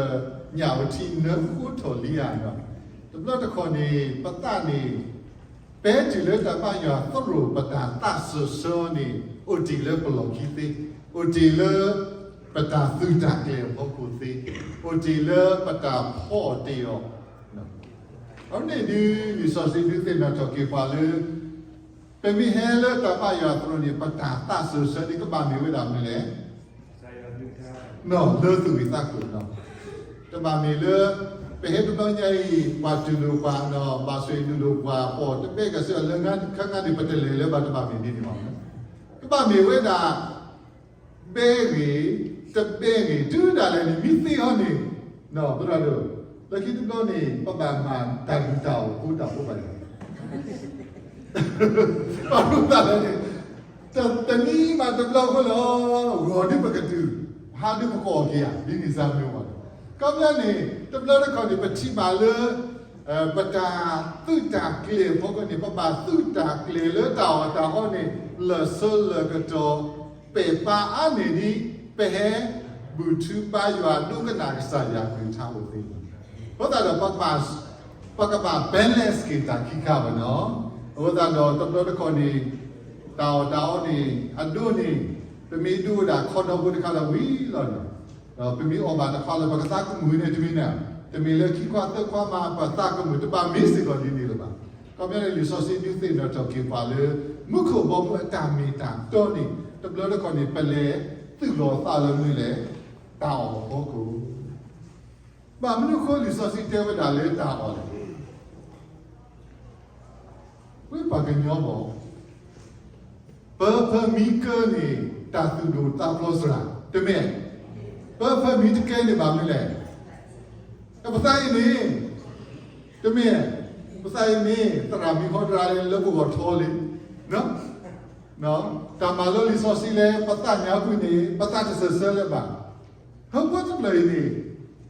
ညၣ်ဝထံနၢဃိထီၣ်လံဧါနီၤ. တဘျီတခီန့ၣ် ပသးန့ၣ် ပဲတုၤလၢတၢ်ဘါယွၤသရိာ် ပတၢ်သးစၢၢ်ဆၢအီၤန့ၣ် အိၣ်တ့ၢ်လၢပလီၢ်ခံသ့, အိၣ်တ့ၢ်လၢပတၢ်သုးတၢ်ကျဲၤအဖီခိၣ်သ့, အိၣ်တ့ၢ်လၢပတၢ်ဖီအီၣ်တ့ၢ်အီၤ အဝဲန့ၣ်ဒုး လံာ်စီဆှံဒုးသ့ၣ်နီၣ်ထီၣ်က့ၤပှၤလၢ ပမ့ၢ်ဟဲလၢတၢ်ဘါယွၤသရိာ်န့ၣ် ပတၢ်သးစၢၢ်ဆၢန့ၣ် ကဘၣ်မ့ၢ်ဝဲဒၣ်မနုၤလဲၣ်. နီၢ်လၢသူၣ်ဂ့ၤသးကျိၤနီၤ. တဘၣ်မ့ၢ်လၢ ပဟဲတဘျီညါအံၤ ပှၤတူၢ်လိာ်ပှၤနီၤ ဘၣ်ဆိၣ်အံၤဒုးလိာ်ပှၤ ပှၤတဘဲကစၢၢ်လၢ ခါငါန့ၣ် ပတလဲၤလၢၤဘၣ် တဘၣ်မ့ၢ်ဒ်န့ၣ်ဘၣ်. ကဘၣ်မ့ၢ်ဝဲဒၣ် ဘဲဂ့ၤ, တဘဲဂ့ၤ, တုၤဒၣ်လဲာ်န့ၣ် မ့ၢ်သ့အီၤန့ၣ်, ပရၢဒိၣ်, လၢခံတဘျီန့ၣ် ပဘၣ်မၤတၢ်ဒုးတၢ်အီၣ်ဖိတၢ်ဖိဘၣ်ယၤ, ဘၣ်မနုၤလဲၣ်န့ၣ်, တနံၤမးတဘျီဃီလီၤ, ဂီၤဒုးပကတုၤ, ဟါဒုးပကအီၣ်က့ၤဧါ, ဒ်န့ၣ်စၢ်မ့ၢ်ဝဲ, ခီပညီန့ၣ် တဘျီတခီၣ်န့ၣ် ပထံၣ်ဘၣ်လၢ ပတၢ်သုးတၢ်ကျဲၤအဖီခိၣ်န့ၣ် ပဘၣ်သုးတၢ်ကျဲၤလၢတၢ်အီၣ်တၢ်အီန့ၣ် လၢာ်ဆၢလၢာ်ကတီၢ် ပဲာ်ပၢ်အါန့ၢ်ဒ် ပဟဲဘူၣ်ထူပၢ်ယွၤ ဒိကနၣ်ကစၢ်ယွၤကလုၢ်ကထါအိၣ်သ့လီၤ. အဃိသတးဒီး ပကဘၣ် balance က့ၤတၢ်ခံခါဘၣ်နီၤ. အဃိသတးဒီး တဘျီတခီၣ်န့ၣ် တၢ်အီၣ်တၢ်အီန့ၣ် အဒိန့ၣ် ပမ့ၢ်ဒိဝဲဒၣ်ခီဒီဘိတခါဒီးဝံၤလီၤနီၤ. ဒီးပမ့ၢ်အီၣ်ဘၣ်တခီလၢ ပကသးကမုာ်န့ၣ်တမံၤန့ၣ်, တမ့ၢ်လၢခံခွါသၢခွါမး ပသးကမုာ် တဘၣ်မ့ၢ်စ့ၢ်ကီးဒ်န့ၣ်လၢၤဘၣ်. ခီပညီန့ၣ် လံာ်စီဆှံဒုးသ့ၣ်နီၣ်ထီၣ်က့ၤပှၤလၢ မူခိၣ်ဘီမုၢ်အတၢ်မ့ၢ်တၢ်တီန့ၣ် တဘျီတခီၣ်န့ၣ် ပလဲၤသူၣ်လီၤသးလၢမနုၤလဲၣ်, တၢ်အီၣ်အဖီခိၣ်. ဘၣ်မနုၤအဃိလံာ်စီဆှံတဲဝဲဒၣ်လၢတၢ်အီၣ်လဲၣ်. ဝဲပှၤကညီဘၣ်, ပၢၤဖၢမံကၢန့ၣ် တၢ်သူၣ်ဒိၣ်သးဖျိးစှၤ, တမ့ၢ်, ပၢၤဖၢမံတကဲန့ၣ်ဘၣ်မနုၤလဲၣ်. ပသးအံၤန့ၣ်, တမ့ၢ်, ပသးအံၤန့ၣ် သရၣ်မံၤဟီဒရါလၢပဂီၢ်ထီလံ, တၢ်မၤလိလံာ်စီဆှံလၢပသးညါကွံာ်န့ၣ် ပသးတစၢၢ်ဆၢလၢၤဘၣ်. ဟီၣ်ခိၣ်တဖျၢၣ်အံၤန့ၣ်,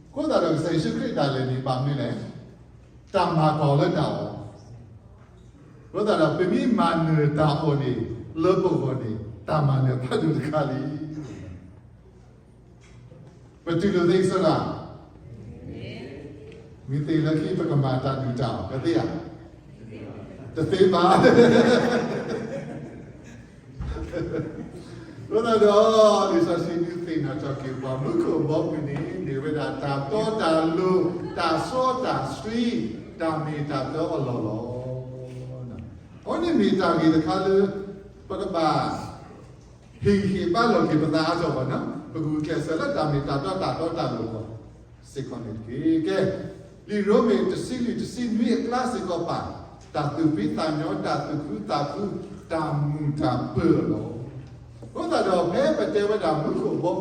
အဃိသတးဒီးကစၢ်ယ့ၣ်ၡူးခရံာ်ဒၣ်လဲာ်န့ၣ် ဘၣ်မနုၤလဲၣ်, တၢ်မၤကွၢ်လၢတၢ်အီၣ် အဃိသတးဒီး ပမ့ၢ်မၤနၢၤတၢ်အီၣ်န့ၣ် လၢပဂီၢ်န့ၣ် တၢ်မၤနၢၤဖးဒိၣ်တခါလံ. ပတူၢ်လိာ်သ့ကစီဒီ, မ့ၢ်သ့လၢခံ ပကမၤတၢ်ဒုၣ်တၢ်အီၣ် ကသ့ဧါ, တသ့ဘၣ်. အဃိသတးဒီး လံာ်စီဆှံဒုးသ့ၣ်နီၣ်ထီၣ်က့ၤပှၤ မူခိၣ်ဘီမုၢ်န့ၣ် မ့ၢ်ဝဲဒၣ်တၢ်တီတၢ်လိၤ, တၢ်စီတၢ်ဆှံ, တၢ်မ့ၢ်တၢ်တီအလီၢ်လီၤ. အဝဲန့ၣ်မ့ၢ်တၢ်ဂ့ၢ်တခါလၢ ပကဘၣ် ဟ့ၣ်ဂံၢ်ဟ့ၣ်ဘါလီၤက့ၤပသးအါထီၣ်ဘၣ်နီၤ, ပဂုာ်ကျဲးစၢးလၢတၢ်မ့ၢ်တၢ်တီတၢ်တီတၢ်လိၤအဂီၢ် စ့ၢ်ကီးန့ၣ်တက့ၢ်. ကဲ, လံာ်ရိမ့ၤတဆံလွံၢ်တဆံနွံအကျါစ့ၢ်ကီးပာ်, တၢ်သူၣ်ဖှံသးညီ တၢ်သူၣ်ခုသးခု တၢ်မုာ်တၢ်ပၢၤလီၤ. အဃိသတးဒီး ဖဲပတဲဝဲဒၣ်မူခိၣ်ဘီမုၢ်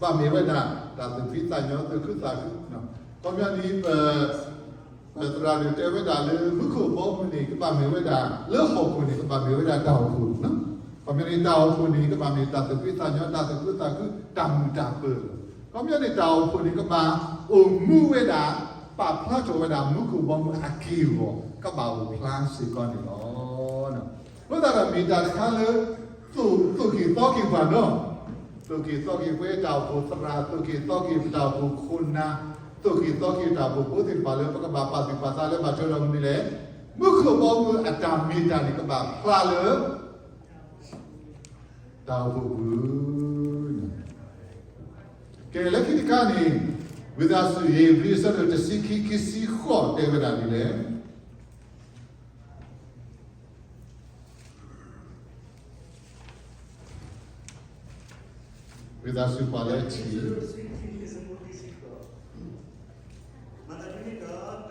ဘၣ်မ့ၢ်ဝဲဒၣ် တၢ်သူၣ်ဖှံသးညီ သူၣ်ခုသးခု, ခီပညီန့ၣ် ပ ပသရၣ်ဒိၣ်တဲဝဲဒၣ်လၢ မူခိၣ်ဘီမုၢ်န့ၣ် ကဘၣ်မ့ၢ်ဝဲဒၣ် လၢဟီၣ်ခိၣ်န့ၣ် ကဘၣ်မ့ၢ်ဝဲဒၣ်တၢ်အိၣ်ဖှိၣ်, ခီပညီန့ၣ် တၢ်အိၣ်ဖှိၣ်န့ၣ် ကဘၣ်မ့ၢ်တၢ်သူၣ်ဖှံသးညီ တၢ်သူၣ်ခုသးခု တၢ်မုာ်တၢ်ပၢၤ, ခီပညီန့ၣ် တၢ်အိၣ်ဖှိၣ်န့ၣ် ကဘၣ်အိၣ်မူဝဲဒၣ် ပာ်ဖျါထီၣ်ဝဲဒၣ် မူခိၣ်ဘီမုၢ်အက့ၢ်အဂီၤ ကဘၣ်အိၣ်ဖျါစ့ၢ်ကီးန့ၣ်လီၤ. အဃိသတးဒီးမ့ၢ်တၢ်တခါလၢ သိၣ်က့ၤသီက့ၤပှၤနီၤ, သိၣ်က့ၤသီက့ၤပဝဲတၢ်အိၣ်ဖှိၣ်သရၣ်, သိၣ်က့ၤသီက့ၤပတၢ်အိၣ်ဖှိၣ်ခိၣ်နၢ်, သိၣ်က့ၤသီက့ၤတၢ်အိၣ်ဖှိၣ်ဖိသ့ၣ်တဖၣ်လၢ ပကဘၣ်ပာ်သူၣ်ပာ်သးလၢ ဘၣ်ထွဲဒီးမနုၤလဲၣ်, မူခိၣ်ဘီမုၢ်အတၢ်မ့ၢ်တၢ်န့ၣ် ကဘၣ်ဖျါလၢ တၢ်အိၣ်ဖှိၣ်ပူၤန့ၣ်. ကဲ လၢခံတခါန့ၣ် ဝံသးစူၤ ဧ့ၤဘြံၤအဆၢဒိၣ်တဆံခံ ခံဆံဃိး တဲဝဲဒၣ်ဒ်လဲၣ်. ဝံသးစူၤ ပှၤလၢထံၣ် မၤသးဒ်န့ၣ်ဒီး ပန့ၢ်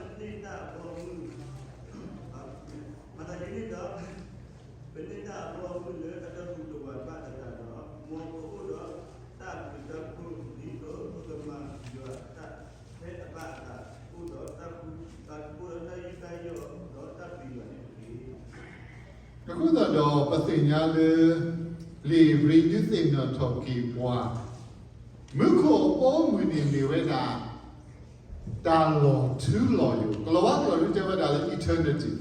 တၢ်အဘီအမုၢ်, မၤသးဒ်န့ၣ်ဒီး ပန့ၢ်တၢ်အဘီအမုၢ်လၢအတပူၤတဝးဘၣ်အသးဒီး, မ်ပအိၣ်ဒီးတၢ်ဘျုးတၢ်ဖှိၣ် ဒ်သိးပကမၤယွၤအတၢ်ဖဲအဘၣ်အသး, အိၣ်ဒီးတၢ်, အိၣ်ဒီးတၢ်ယူးယီၣ်ဒီးတၢ်ပျံၤယွၤန့ၣ်တက့ၢ်. အဃိသတးဒီး ပသ့ၣ်ညါလၢ လံာ်ဧ့ၤဘြံၤဒုးသ့ၣ်နီၣ်ထီၣ်က့ၤပှၤ မူခိၣ်အဘီအမုၢ်န့ၣ်မ့ၢ်ဝဲဒၣ် တၢ်လီၤထူလီၤယိာ်, ကလီၤဝါကျိာ်ဒုးတဲဝဲဒၣ်လၢ eternity,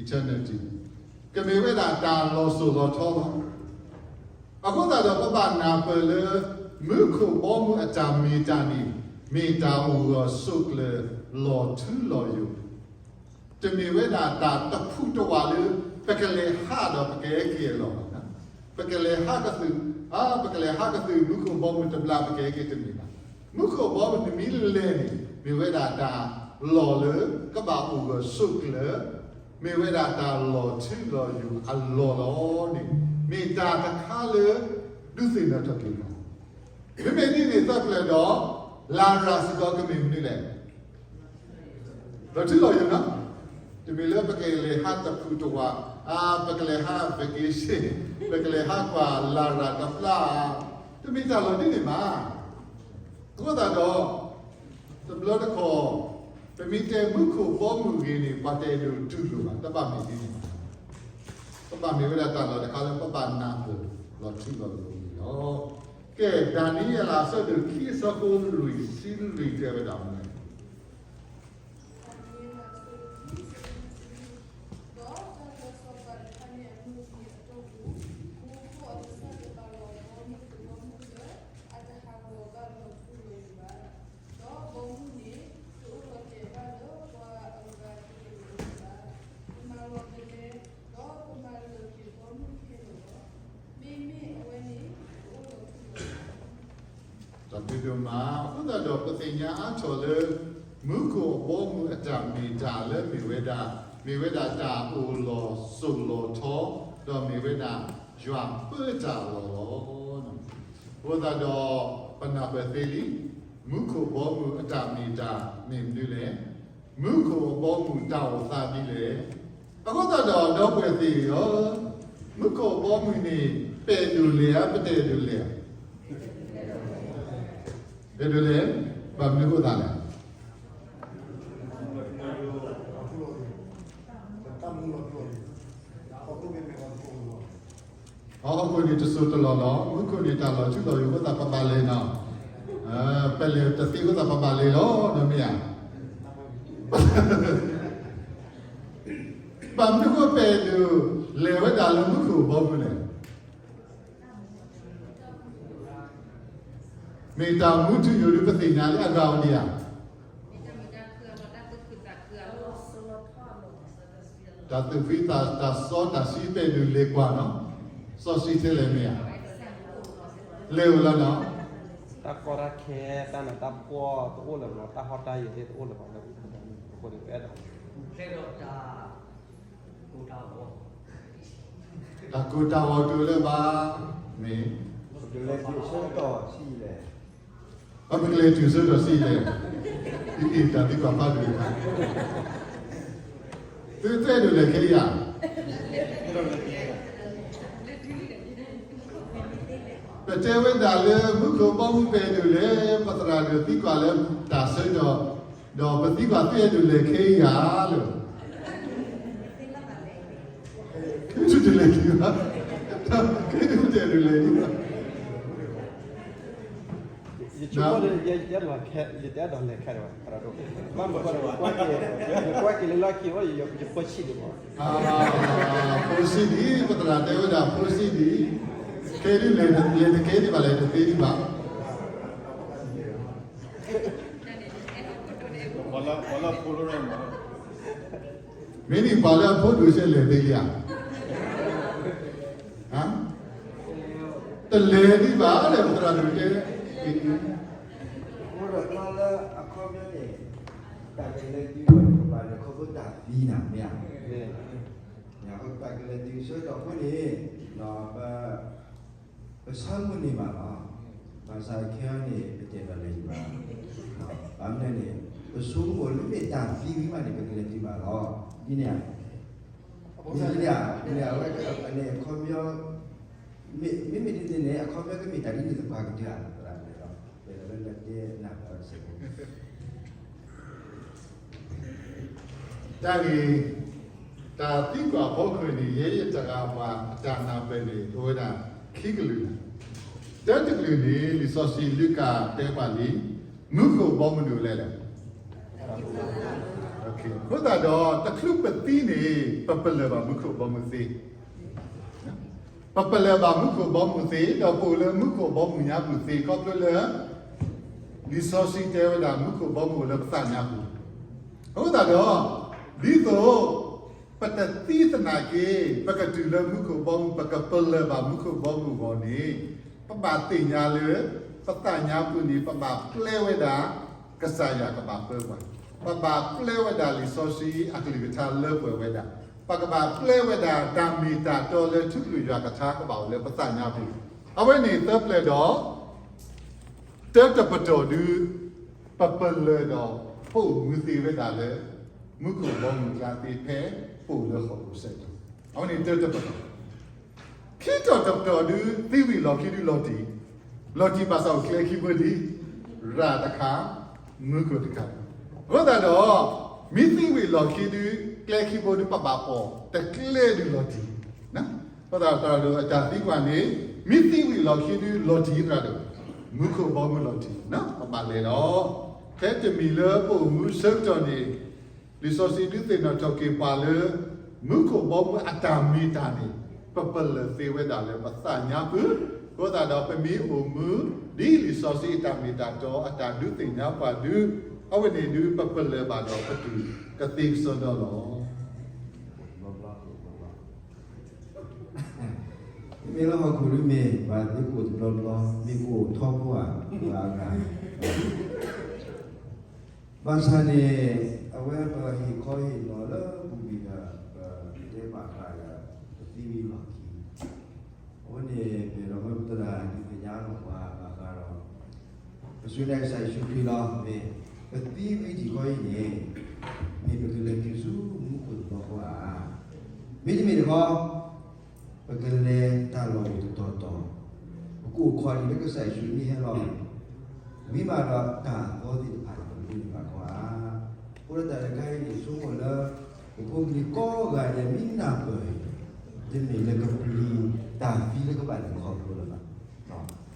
eternity, ကမ့ၢ်ဝဲဒၣ်တၢ်လီၤစိၤလီၤထီလီၤ. အဃိသတးဒီး ပဘၣ်နၢ်ပၢၢ်လၢ မူခိၣ်ဘီမုၢ်အတၢ်မ့ၢ်တၢ်န့ၣ် မ့ၢ်တၢ်အိၣ်ဂၢၢ်ဆိးကျၢၤ လီၤထူလီၤယိာ် တမ့ၢ်ဝဲဒၣ်တၢ်တဖုတဝးလၢ ပကလဲၤဟးဒီးပကဟဲက့ၤအလီၢ်ဘၣ်. ပကလဲၤဟးကသုး, ပကလဲၤဟးကသုးမူခိၣ်ဘီမုၢ်တဘျီ ပကဟဲက့ၤတမ့ၢ်ဘၣ်. မူခိၣ်ဘီမုၢ်နမ့ၢ်လဲၤန့ၣ် မ့ၢ်ဝဲဒၣ်တၢ်လီၢ်လၢ ကဘၣ်အိၣ်ဂၢၢ်ဆိးကျၢၤ, မ့ၢ်ဝဲဒၣ်တၢ်လီၤထူလီၤယိာ်အလီၢ်လီၤန့ၣ် မ့ၢ်တၢ်တခါလၢ ဒုးသ့ၣ်နီၣ်ထီၣ်က့ၤပှၤ မ့မ့ၢ်ဒ်န့ၣ်သတးဖျၢၣ်ဒီး လၤရၤစ့ၢ်ကီးကမ့ၢ်မနုၤလဲၣ်. လီၤထူလီၤယိာ်နီၤ, တမ့ၢ်လၢပကလဲၤဟးတဖုတဝး, ပကလဲၤဟး vacation, ပကလဲၤဟးကွၢ်လၤရၤတဘျီ, တမ့ၢ်တၢ်လီၤဒ်န့ၣ်ဘၣ်. အဃိသတးဒီး တဘျီတခီၣ် ပမ့ၢ်တဲမူခိၣ်ဘီမုၢ်ဂ့ၤန့ၣ် ပှၤတအဲၣ်ဒိးတူၢ်လိာ်ဘၣ်, တဘၣ်မ့ၢ်ဒ်န့ၣ်ဘၣ်. ပဘၣ်မ့ၢ်ဝဲဒၣ်တၢ်လီၢ်တခါလၢ ပဘၣ်နၢ်ပၢၢ်လီၤထူလီၤယိာ်န့ၣ်လီၤ. ကဲ ဒၤနံးယ့လးအဆၢဒိၣ်ခံ အဆၢဖိလွံၢ်ဆံလွံၢ်တဲဝဲဒၣ်မနုၤလဲၣ်. ဒီးတၢ်လၢစီၤပၤတဖၣ်န့ၣ်အမုၢ်နံၤအတီၢ်ပူၤ, မူခိၣ်အကစၢ် ဒိၣ်မး, အဃိသတးဒီးပသ့ၣ်ညါအါထီၣ်လၢ မူခိၣ်အဘီအမုၢ်အတၢ်မ့ၢ်တၢ်လၢမ့ၢ်ဝဲဒၣ်, မ့ၢ်ဝဲဒၣ်တၢ်အိၣ်လီၤစိာ်လီၤထီ, ဒီးမ့ၢ်ဝဲဒၣ်ယွၤပၢတၢ်အလီၢ်လီၤ. အဃိသတးဒီး ပနၢ်ပၢၢ်သ့လံ, မူခိၣ်ဘီမုၢ်အတၢ်မ့ၢ်တၢ်မ့ၢ်မနုၤလဲၣ်. မူခိၣ်အဘီမုၢ်တၢ်အိၣ်သးဒ်လဲၣ်. အဃိသတးဒီး ဒီပုၢ်ဝဲၢ်သ့ၣ်ဧၢ, မူခိၣ်အဘီမုၢ်န့ၣ် ပအဲၣ်ဒိးလဲၤဧါ ပတအဲၣ်ဒိးလဲၤဧါ. အဲၣ်ဒိးလဲၤ, ဘၣ်မနုၤအဃိသတးလဲၣ်. အီ အခိၣ်န့ၣ်တစိၢ်တလီၢ်လီၤ, မူခိၣ်န့ၣ်တၢ်လီၤထူလီၤယိာ်အဃိသတးပဘၣ်လဲၤနီၤ, ပလဲၤတသ့အဃိသတးပဘၣ်လဲၤလီၤ ဒီးမ့ၢ်ဧါ. ဘၣ်မနုၤအဃိပအဲၣ်ဒိးလဲၤဝဲဒၣ်လၢမူခိၣ်အဘီမုၢ်လဲၣ်. မ့ၢ်တၢ်မူထူယိာ်ဒ်ပသ့ၣ်ညါလၢအဂၤအီၤဒံးဧါ. တၢ်သူၣ်ဖှံသး, တၢ်စီတၢ်ဆှံ ပအဲၣ်ဒိးလဲၤကွၢ်နီၤ, စီဆှံထဲလဲၣ်မ့ၢ်ဧါ. လဲၤအိၣ်လီၤနီၤ. တၢ်ကီတၢ်ခဲ, တၢ်နးတၢ်ဖှီၣ်တအိၣ်လၢၤဘၣ်, တၢ်ဟီၣ်တၢ်ယၢၤသ့ၣ်တအိၣ်လၢၤဘၣ်, လၢမူခိၣ်အဘီမုၢ်န့ၣ်ပအဲၣ်ဒိး တၢ်ကိၢ်တၢ်ဂီၤတအိၣ်လၢၤဘၣ်, မ့ၢ် ပကလဲၤတုၤဆၢကတီၢ်ဆံးလဲၣ်, ပကလဲၤတုၤဆၢကတီၢ်ဆံးလဲၣ်, အံၤတၢ်သံကွၢ်ဖးဒိၣ်တခါ, သုတအဲၣ်ဒိးလဲၤခဲအံၤဧါ. ပတဲဝဲဒၣ်လၢမူခိၣ်ဘီမုၢ်ပအဲၣ်ဒိးလဲၤ, ပသရၣ်ဒိၣ်သံကွၢ်လၢတၢ်ဆၢကတီၢ်, ဒီးပသံကွၢ်သုအဲၣ်ဒိးလဲၤခဲအံၤဧါလၢ သုတလဲၤဒံးဘၣ်, သုတအဲၣ်ဒိးလဲၤဒံးဘၣ်. ယဆိကမိၣ်ဒီး ယတအဲၣ်ဒိးလဲၤခဲ, ယတအဲၣ်ဒိးလဲၤခဲဒံးဘၣ်, ဘၣ်မနုၤဃိလဲၣ်, ကွၢ်က့ၤလၢလီၢ်ခံအံၤ ယဖိဆံးဒံးဘၣ်. ဖိဆံးဒံး, ပသရၣ်တဲဝဲဒၣ်ဖိဆံးဒံး, ခဲဒုးလဲၤ, လဲၤတကဲဒံးဘၣ်, လဲၤတသ့ဒံးဘၣ်. မ့ၢ်န့ၣ်ပှၤလၢအဖိဒိၣ်ဆဲးလဲၤသ့လံဧါ. တလဲၤဒံးဘၣ်လၢသရၣ်ဒိၣ်တဲ, အိၣ်ဒီးကျီလၢအခီပညီန့ၣ်, တၢ်ကလဲၤတုၤဒီးပကဘၣ်လဲၤခီဖျိတၢ်သံနၤမ့ၢ်ဧါ. တၢ်ကလဲၤတုၤဆၢကတီၢ်ဖိန့ၣ်, ပ ပဆၢမုၢ်န့ၢ်ဘၣ်လီၤ. ဘၣ်ဆၣ်ခဲအံၤန့ၣ် ပတအဲၣ်ဒိးလဲၤဒံးဘၣ်. ဘၣ်မနုၤလဲၣ်န့ၣ်, ပဆိကမိၣ်လၢမ့ၢ်တၢ်သံဝံၤမးန့ၣ် ပကလဲၤတုၤဘၣ်လီၤ. ဒ်န့ၣ်ဧါ. ဒ်န့ၣ်ဧါ, အဝဲန့ၣ်အခီပညီ, မ့မ့ၢ်ဒ်န့ၣ်န့ၣ် အခီပညီကမ့ၢ်တၢ်ဒ်န့ၣ်သပှၢ်ကတၢၢ်ဧါ, သရၣ်ဒိၣ်လီၤ. ပအဲၣ်ဒိးလၢနတဲနၢ်ပၢၢ်စ့ၢ်ကီး တၢ်ဂ့ၢ်, တၢ်သံကွၢ်ဖီခိၣ်န့ၣ် ယဲယတဂၤပှၤအတၢ်နၢ်ပၢၢ်န့ၣ် အိၣ်ဝဲဒၣ်ခံကလုာ်လီၤ. တၢတကလုာ်န့ၣ် လံာ်စီဆှံလၢကၣ်တဲပှၤလံ, မူခိၣ်ဘီမုၢ်ဒိၣ်လဲၣ်လဲၣ်. အဃိသတးဒီး တချုးပသံန့ၣ် ပပလၢၢ်ဘၣ်မူခိၣ်ဘီမုၢ်သ့ ပပလၢၢ်ဘၣ်မူခိၣ်ဘီမုၢ်သ့, ဒီးပအိၣ်လၢမူခိၣ်ဘီမုၢ်ညါပူၤသ့ ခီဖျိလၢ လံာ်စီဆှံတဲဝဲဒၣ် မူခိၣ်ဘီမုၢ်အိၣ်လၢပသးညါပူၤ. အဃိသတးဒီး ဒ်သိး ပတသံသနာ်က့ ပကတုၤလၢမူခိၣ်ဘီမုၢ် ပကပလၢၢ်ဘၣ်မူခိၣ်ဘီမုၢ်အဂီၢ်န့ၣ်, ပဘၣ်သ့ၣ်ညါလၢ ပသးညါပူၤန့ၣ် ပဘၣ်ပျဲဝဲဒၣ် ကစၢ်ယွၤကဘၣ်ပၢပှၤ, ပဘၣ်ပျဲဝဲဒၣ်လံာ်စီဆှံအကလုၢ်ကထါလၢပှဲၤဝဲဒၣ်, ပကဘၣ်ပျဲဝဲဒၣ်တၢ်မ့ၢ်တၢ်တီလၢထူကလုာ်ယွၤကထါကဘၣ်အိၣ်လၢပသးညါပူၤ, အဝဲန့ၣ်သၢပျၢၤဒီး တၢတပတီၢ်ဒုး ပပလၢၢ်ဒီး ပအိၣ်မူသ့ဝဲဒၣ်လၢ မူခိၣ်ဘီမုၢ်အကျါသ့ဖဲ ပအိၣ်လၢဟီၣ်ခိၣ်စဲးကတီၢ်, အဝဲန့ၣ်တၢတပတီၢ်. ခံတီၢ်တပတီၢ်ဒုး သံဝံၤလီၢ်ခံဒုးလီၤတံၢ်, လီၤတံၢ်ဘၣ်ဆၣ်အိၣ်ကျဲခံဘိဒံး, ရၣ်တခါ, မူခိၣ်တခါ, အဃိသတးဒီး မ့ၢ်သံဝံၤလီၢ်ခံဒုး ကျဲခံဘိဒုး ပဘၣ်ပိာ်တကျဲဒုးလီၤတံၢ် အဃိသတးဒီး အတၢ်သံကွၢ်န့ၣ် မ့ၢ်သံဝံၤလီၢ်ခံဒုးလီၤတံၢ်သရၣ်ဒိၣ်, မူခိၣ်ဘီမုၢ်လီၤတံၢ် ပဘၣ်လဲၤလီၤ. ဖဲတမံၤလၢပအိၣ်မူဆၢကတီၢ်န့ၣ် လံာ်စီဆှံဒုးသ့ၣ်နီၣ်ထီၣ်က့ၤပှၤလၢ မူခိၣ်ဘီမုၢ်အတၢ်မ့ၢ်တၢ်န့ၣ် ပပလၢၢ်သ့ဝဲဒၣ်လၢပသးညါပူၤ, အဃိသတးဒီးပမ့ၢ်အိၣ်မူ ဒ်လံာ်စီဆှံအတၢ်မ့ၢ်တၢ်တီအတၢ်ဒုးသ့ၣ်ညါပှၤဒုး, အဝဲန့ၣ်ဒုး ပပလၢၢ်ဘၣ်ဒီးပတုၤကသ့ကစီဒီလီၤ. မ့ၢ်လၢဟီၣ်ခိၣ်ဒ်မ့ၢ် ပှၤသ့ကိးတဘျီဘျီ မ့ၢ်ကိးထီဘိဧါ, ပှၤအဂၤ ဘၣ်ဆၣ်န့ၣ် အဝဲပဟ့ၣ်ခီဟ့ၣ်နီၤလၢပူၤကွံာ်ဒီး ပတဲဘၣ်ဃးဒီး ပသံဝံၤလီၢ်ခံ, အဃိန့ၣ် ပဒီပုၢ်ဝဲၢ်သရၣ်ဒုးသ့ၣ်ညါလီၤပှၤဘၣ်ဃးဒီး ပစူၢ်နာ်ကစၢ်ယ့ၣ်ၡူးခရံာ်လီၤ. မ့ၢ်ပသံဝံၤတခီအံၤန့ၣ် မ့ၢ်ပကလဲၤတုၤဆူမူခိၣ်တဘျီဃီဧါ. မ့တမ့ၢ်တခီ ပကလဲၤတၢ်လီၢ်အိၣ်တတီၤတီၤ, ပကအိၣ်ခိးဒံးလၢကစၢ်ယ့ၣ်ၡူးမ့ၢ်ဟဲလီၤ ဝံၤမးဒီးတၢ်သီသ့ၣ်တဖၣ်န့ၣ် ပကဒိးန့ၢ်ဘၣ်ခီဧါ. အဃိဒီးတၢ်တခါအံၤန့ၣ် ဆိကမိၣ်လၢ ပဖိပလံၤကိးဂၤဒဲး မ့ၢ်နၢ်ပၢၢ်အံၤ တမ့ၢ်လၢကပျံၤတၢ်သံလၢကဘၣ်လဲၤခီဖျိလၢၤဘၣ်.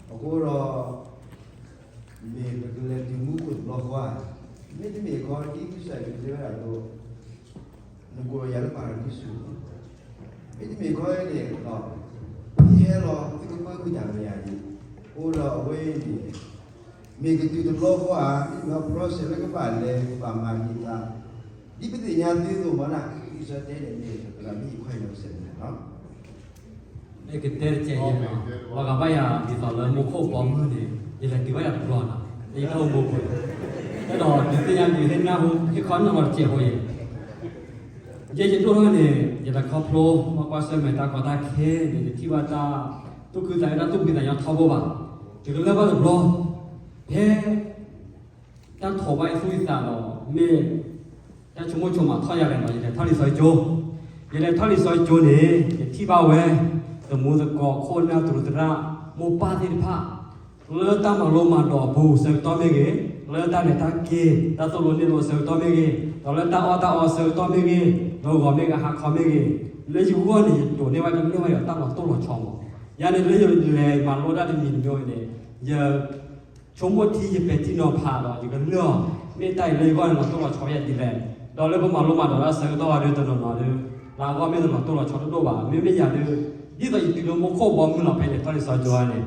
အဃိဒီး မ့ၢ်ပကလဲၤတုၤမူခိၣ်တဘျီဃီဧါ. မ့တမ့ၢ်တခီ ဒ်ကစၢ်ယွၤတဲဝဲဒၣ်အသိး နကိးယၤလၢပၤရဒံစူၤ, မ့တမ့ၢ်တခီန့ၣ် ယဟဲလီၤ သုကပၢဃုာ်တၢ်လၢယၤဒံး. အဃိဒီးအဝဲအံၤန့ၣ် မ့ၢ်ကတုၤတဘျီဃီဧါ, မ့တမ့ၢ် process လၢကဘၣ်လဲၤ ကဘၣ်မၤဒံးသး, ဒ်ပသ့ၣ်ညါသုသိးမ့ၢ်နီၤ, လံာ်စီဆှံတဲန့ၣ် မ့ၢ်သရၣ်မ့ၢ်ယခွဲးနီၤစဲးန့ၣ်လီၤ. မ့ၢ်ကတဲတကဲးယဲၢ်နီၤ, လီၤဂာ်ဘၣ်ယၤဒ်သိးလၢမူခိၣ်ဘီမုၢ်န့ၣ် ယလဲၤတုၤဘၣ်ယၤတဘျီနီၤ, လၢယထီၣ်မူခိၣ်, အဲၣ်ဒိးဒုးသ့ၣ်ညါဒုးဟ့ၣ်နၢ်ဟူ ဟ့ၣ်ခီနီၢ်လီၤတကဲးဖိယဲၢ်. ယဲယဒိၣ်ထီၣ်န့ၣ် ယတၢ်ခီဖျိ မ့ၢ်ကွၢ်ဆၢၣ်မဲာ်တၢ်ကီတၢ်ခဲန့ၣ် ယထံၣ်ဘၣ်တၢ်သူၣ်ခုသးခု တၢ်သူၣ်ဖှံသးညီထီဘိဘၣ်. ယကလၢၢ်ဘၣ်တဘျီ ဖဲ တၢ်ထိးဘၣ်ယသူၣ်ယသးဒီး မ့ၢ် တၢ်ဆိကမိၣ်ဆိကမးထီၣ်ယၤလဲၣ်ဒီး ယလဲၤထီၣ်လံာ်စီဆှံကၠိ, ယလဲၤထီၣ်လံာ်စီဆှံကၠိန့ၣ် ယထံၣ်ဘၣ်ဝဲ သမူသကိး ခိၣ်နၢ် သရူးသရၣ် မိၢ်ပၢ်သ့ၣ်တဖၣ် လၢတၢ်မၤလိမၤဒိးအပူၤ ဆၢကတီၢ်မ့ၢ်ဂ့ၤ, လၢတၢ်လဲၤတၢ်က့ၤ တၢ်သိၣ်လိနဲၣ်လိဆၢကတီၢ်မ့ၢ်ဂ့ၤ, ဒီးလၢတၢ်အီၣ်တၢ်အီဆၢကတီၢ်မ့ၢ်ဂ့ၤ, လၢဂီၤမ့ၢ်ဂ့ၤ ဟါခီမ့ၢ်ဂ့ၤ, လၢယဂီၢ်န့ၣ် ယဒိးန့ၢ်ဘၣ် ယကလၢၢ်ဘၣ်ယတၢ်လီၤတိၢ်လီၤဆီမး. ယၤန့ၣ်လၢယလဲၤမၤလိတၢ်တမံၤတမံၤန့ၣ် ယ ဆိကမိၣ်ထံယပဲာ်ထံနီၤဖးဒီး ယကလၢၢ်အီၤ မ့ၢ်တၢ်အံၤလၢယဂီၢ်န့ၣ် လီၤတိၢ်လီၤဆီယၤဒ်လဲၣ်. ဒီးလၢပမၤလိမၤဒိးတၢ်ဆၢကတီၢ်ဝဲဒၣ်တနီၤနီၤဒီး လၢအဂီၢ်မ့ၢ်တလီၤတိၢ်လီၤဆီတဒိၣ်ဘၣ်. မ့မ့ၢ်ယၤဒီး ဒ်သိးယတုၤလၢမူခိၣ်ဘီမုၢ်လီၤ ဖဲလဲၤထီၣ်လံာ်စီဆှံကၠိန့ၣ်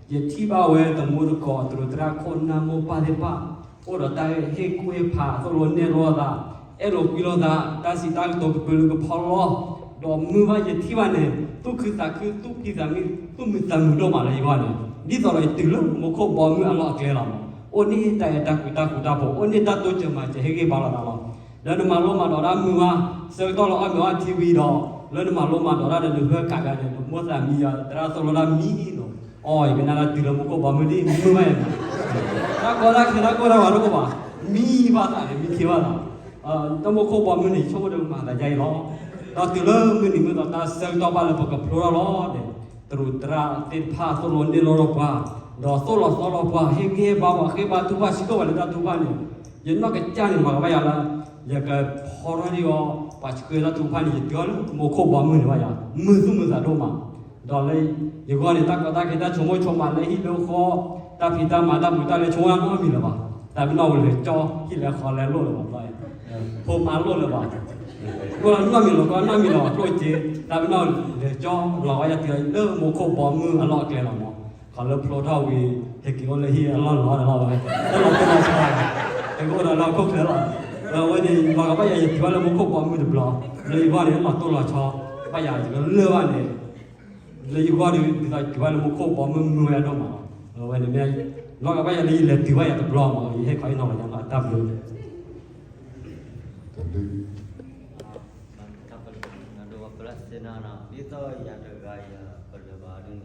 ယထံၣ်ဘၣ်ဝဲသမူသကိး သရူးသရၣ် ခိၣ်နၢ် မိၢ်ပၢ်သ့ၣ်တဖၣ် အိၣ်ဒီးတၢ်ဟ့ၣ်ကူၣ်ဟ့ၣ်ဖး သိၣ်လိနဲၣ်လိအသး အဲၣ်လိာ်ကွံလိာ်သး တၢ်စံးတၢ်ကတိၤကပၢၤလၢကဖီလီၤ ဒီးမုၢ်ဘၣ်ယထံၣ်ဘၣ်န့ၣ် သူၣ်ခုသးခု သူၣ်ဖှံသးမုၢ် သူၣ်မုာ်သးမုာ်ဒိၣ်မးလၢယဂီၢ်န့ၣ် ဒ်သိးဒီးယတုၤလၢမူခိၣ်ဘီမုၢ်အလီၢ်အကျဲလီၤ. အိၣ်န့ၢ်တၢ်အဲၣ်တၢ်ကွံတၢ်ဃူတၢ်ဖိး အိၣ်န့ၢ်တၢ်တိစၢၤမၤစၢၤဟ့ၣ်ဂံၢ်ဘါလိာ်သးလီၤ. လၢနမၤလိမၤဒိးတၢ်မုာ်ဘၣ် ဆၢကတီၢ်လၢအီၣ်မ့ၤအီထံဝံၤဒီး လၢနမၤလိမၤဒိးတၢ်ဒီးနဟၢကးဂၤန့ၣ် နမိၢ်သးမံယၤ သရၣ်သိၣ်လိတၢ်မံလီၤ. အီ ယကနၣ်တၢ်တုၤလၢမူခိၣ်ဘီမုၢ်ဒ်မုၢ်ဘၣ်ယၤန့ၣ် တၢ်ကီတၢ်ခဲတၢ်ကိၢ်တၢ်ဂီၤတအိၣ်ဘၣ် မံဘၣ်သးန့ၣ် မံခ့ဘၣ်သး တၢ်မူခိၣ်ဘီမုၢ်န့ၣ် ဆိကမိၣ်ဒီးမၤသးဒ်အံၤလီၤ. ဒီးတုၤလၢမုၢ်နံၤမုၢ်သီတၢ်ဆၢကတီၢ်ဘၣ်လၢပကဖျိထီၣ်လီၤန့ၣ် သရူးသရၣ်သ့ၣ်တဖၣ်သိၣ်လိနဲၣ်လိလိာ်ပှၤ ဒီးသိၣ်လီၤသီလိာ်ပှၤ ဟ့ၣ်ဂံၢ်ဟ့ၣ်ဘါပှၤ ဃ့ဘါထုကဖၣ်စံးထီၣ်ပှၤလၢတၢ်ထုကဖၣ်န့ၣ် ယနီၢ်ကစၢ်န့ၣ် မၤကဘၣ်ယၤလၢ ယကဖီထီၣ်ဒံးအီၤ ပှၤဆှၢတၢ်ထုကဖၣ်န့ၣ် ယတုၤအီၤလၢမူခိၣ်ဘီမုၢ်န့ၣ်ဘၣ်ယၤ မုာ်သူၣ်မုာ်သးဒိၣ်မး ဒီးလၢယဂီၢ်န့ၣ် တၢ်ကီတၢ်ခဲတၢ်ဆိကမိၣ်ဆိကမးလၢဟံၣ်လၢဃီ တၢ်ဖံးတၢ်မၤတၢ်ပူၤတၢ်လဲၤ ဆိကမိၣ်တၢ်နီတမံၤလၢၤဘၣ်. တၢ်ပနီၣ်ဝဲလဲၤကၠီ ဟံၣ်လဲၤဃီလဲၤလိၣ်လၢၤဘၣ်ဘျီ ဖိမါလိၣ်လၢၤဘၣ် ကိၢ်နီတမံၤလီၤ ကိၢ်နီတမံၤလီၤ ကျိၣ်စ့ တၢ်ပနီၣ်လဲၤကၠီ လီၤဝဲယၤတုၤလၢမူခိၣ်ဘီမုၢ်အလီၢ်အကျဲလီၤမး ခီလၢဖျိထီၣ်ဝံၤ ဟဲက့ၤအိၣ်လၢဟံၣ်အလီၢ်လီၤလီၤဝဲ တၢ်လီၤတိၢ်လီၤဆီ ဟဲက့ၤအိၣ်ဒီးလၢဟီၣ်ခိၣ်ချၢလီၤ. အဝဲန့ၣ် မၤကဘၣ်ယၤယတုၤဘၣ်လၢမူခိၣ်ဘီမုၢ်တဘျီ လၢယဂီၢ်န့ၣ် လီၤတိၢ်လီၤဆီ ဘၣ်ယၤယကလၢၢ်ဘၣ်န့ၣ် လၢယဂီၢ်ဒီး ဒ်သိးတုၤဘၣ်လၢမူခိၣ်ဘီမုၢ်မုာ်ဝဲဒိၣ်မးလီၤ. အဝဲန့ၣ်မ့ၢ် လီၤဂာ်ဘၣ်ယၤလၢယလဲၤတုၤဘၣ်ယၤတဘျီမး ယဟ့ၣ်ခီဟ့ၣ်နီၤလီၤယၤမး တၢ်ဘျုး တၢ်ဘျုး ဒ်သိးယၤတဂၤယၤ ပလၢၢ်ဘၣ်ဒ်န့ၣ်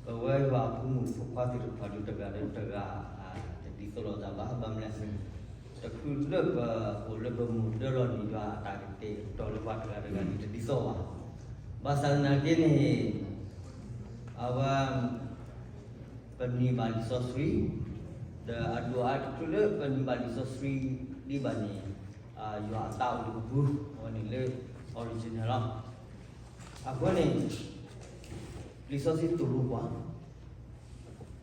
ပဝဲယွၤအဖိမုၣ်ဖိခွါသ့ၣ်တဖၣ်ဒုးတဂၤဒီးတဂၤ တဒ်သိးလိာ်သးဘၣ် ဘၣ်မနုၤလဲၣ်န့ၣ် တချုးလၢပအိၣ်လၢပမူးတၢ်လီၢ်န့ၣ် ယွၤအတၢ်ကတဲာ်ကတီၤလၢပှၤတဂၤတဂၤန့ၣ် တဒ်သိးဘၣ်. ဘၣ်ဆၣ်သနာ်က့န့ၣ် အဝဲ ပန့ၢ်ဘၣ်လံာ်စီဆှံ ဒီးအဒိၣ်အါတချုးလၢပန့ၢ်ဘၣ်လံာ်စီဆှံဒံးဘၣ်န့ၣ် ယွၤအသးအိၣ်တပူၤ အဝဲန့ၣ်လၢ original လီၤ. အဃိန့ၣ် လံာ်စီဆှံသိၣ်လိပှၤ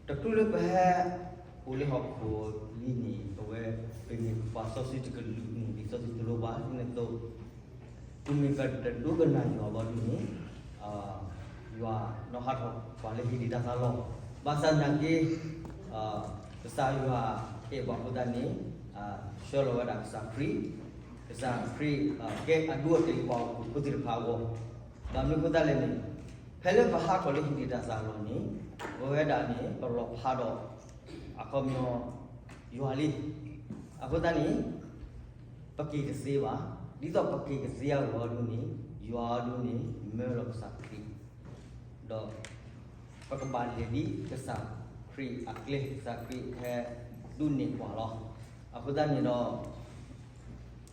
တချုးလၢပဟဲအိၣ်လၢဟီၣ်ခိၣ်လံန့ၣ် ပဝဲ ပမ့ၢ်ပှၤစီဆှံတကလုာ်န့ၣ် လံာ်စီဆှံသိၣ်လိပှၤဒ်န့ၣ်အသိး ပမ့ၢ်ကဒိကနၣ်ယွၤဘၣ်ဒ်န့ၣ် ယွၤနီၣ်ဟးထီၣ်ပှၤလၢဟ့ၣ်လံတၢ်သးလီၤ. ဘၣ်ဆၣ်သနာ်က့ ကစၢ်ယွၤအဲၣ်ပှၤအဃိသတးန့ၣ် ဆှၢလီၤဝဲဒၣ်ကစၢ်ခရံာ်, ကစၢ်ခရံာ် ကဲအဒိအတဲာ်လၢပှၤဟီၣ်ခိၣ်ဖိသ့ၣ်တဖၣ်အဂီၢ်, ဘၣ်မနုၤအဃိသတးလဲၣ်န့ၣ် ဖဲလၢပဟးထီၣ်လၢဟံၣ်ဒံးတၢ်စၢ်လီၢ်န့ၣ်, ပဝဲဒၣ်န့ၣ် ပလီၤဖးဒီး အခီပညီ ယွၤလံ. အဃိသတးန့ၣ် ပက့ၤတသ့ဘၣ်. ဒ်သိးပက့ၤကသ့အဂီၢ်ဒ်န့ၣ်, ယွၤဒ်န့ၣ် မၢလီၤကစၢ်ခရံာ်, ဒီး ပကဘၣ်လဲၤဒ်ကစၢ်ခရံာ်အကျဲ, ကစၢ်ခရံာ်ဟဲဒိးန့ၢ်ပှၤလီၤ. အဃိသတးန့ၣ်ဒီး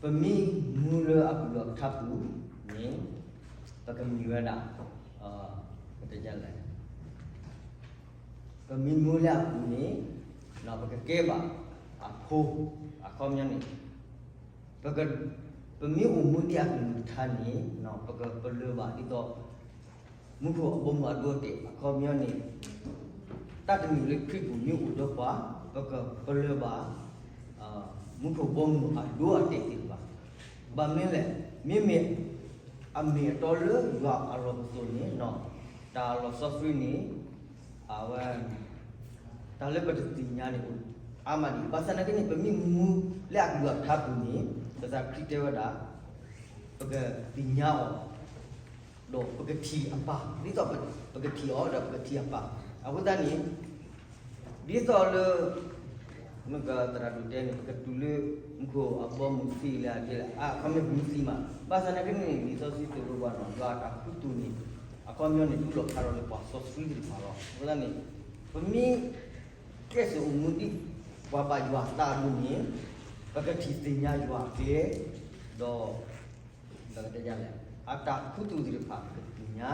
ပမ့ၢ်မူလၢအကလုၢ်အကထါပူၤန့ၣ်, ပကမ့ၢ်ဝဲဒၣ်, ပတဲလဲၣ်, ပမ့ၢ်မူလၢအပူၤန့ၣ်, ပကကဲဘၣ်အဖိ, အခီပညီန့ၣ်, ပမ့ၢ်အိၣ်မူဒ်အကလုၢ်ကထါန့ၣ်, ပကပလၢၢ်ဘၣ်ဒ်သိး မူခိၣ်အဘီအမုၢ်အဒိအတဲာ်, အခီပညီန့ၣ် တၢ်တမံၤလၢခရံာ်ပူၤမ့ၢ်အိၣ်ဒီးပှၤ, ပကပလၢၢ်ဘၣ် မူခိၣ်ဘီမုၢ်အဒိအတဲာ်သ့ၣ်တဖၣ်. ဘၣ်မနုၤလဲၣ်, မ့မ့ၢ်အမ့ၢ်အတီလၢယွၤအလီၢ်ပစိာ်န့ၣ်, တၢ်လီၤစီဆှံန့ၣ် အဝဲ တၢ်လၢပတသ့ၣ်ညါန့ၣ် အါမးဒံး. ဘၣ်ဆၣ်သနာ်က့န့ၣ် ပမ့ၢ်မူလၢအကလုၢ်အကထါပူၤန့ၣ်, ကစၢ်ခရံာ်တဲဝဲဒၣ် ပကသ့ၣ်ညါအီၤ ဒီးပကထံၣ်အပၢ်, ဒ်သိးပကထံၣ်အီၤဒီးပကထံၣ်အပၢ်. အဃိသတးန့ၣ် ဒ်သိးလၢ မ့ၢ်သရၣ်ဒိၣ်တဲန့ၣ် ပကတုၤလၢမူခိၣ်အဘီအမုၢ်သံလၢအဒဲလဲၣ်, အခီပညီပမ့ၢ်သံမး, ဘၣ်ဆၣ်သနာ်က့န့ၣ် လံာ်စီဆှံသိၣ်လိပှၤန့ၣ် ယွၤအတၢ်ခူသူၣ်န့ၣ် အခီပညီန့ၣ် ဒုးလီၤဖးဒီးလၢပှၤစီဆှံသ့ၣ်တဖၣ်လီၤ. အဃိသတးန့ၣ် ပမ့ၢ်ကျဲးစၢးအိၣ်မူဒ်ပှၤဘၣ်ယွၤအသးအသိးန့ၣ်, ပကထံၣ်သ့ၣ်ညါယွၤအကျဲ, ဒီး ပကတဲလဲၣ်, အတၢ်ခူသူၣ်သ့ၣ်တဖၣ်ပကသ့ၣ်ညါ,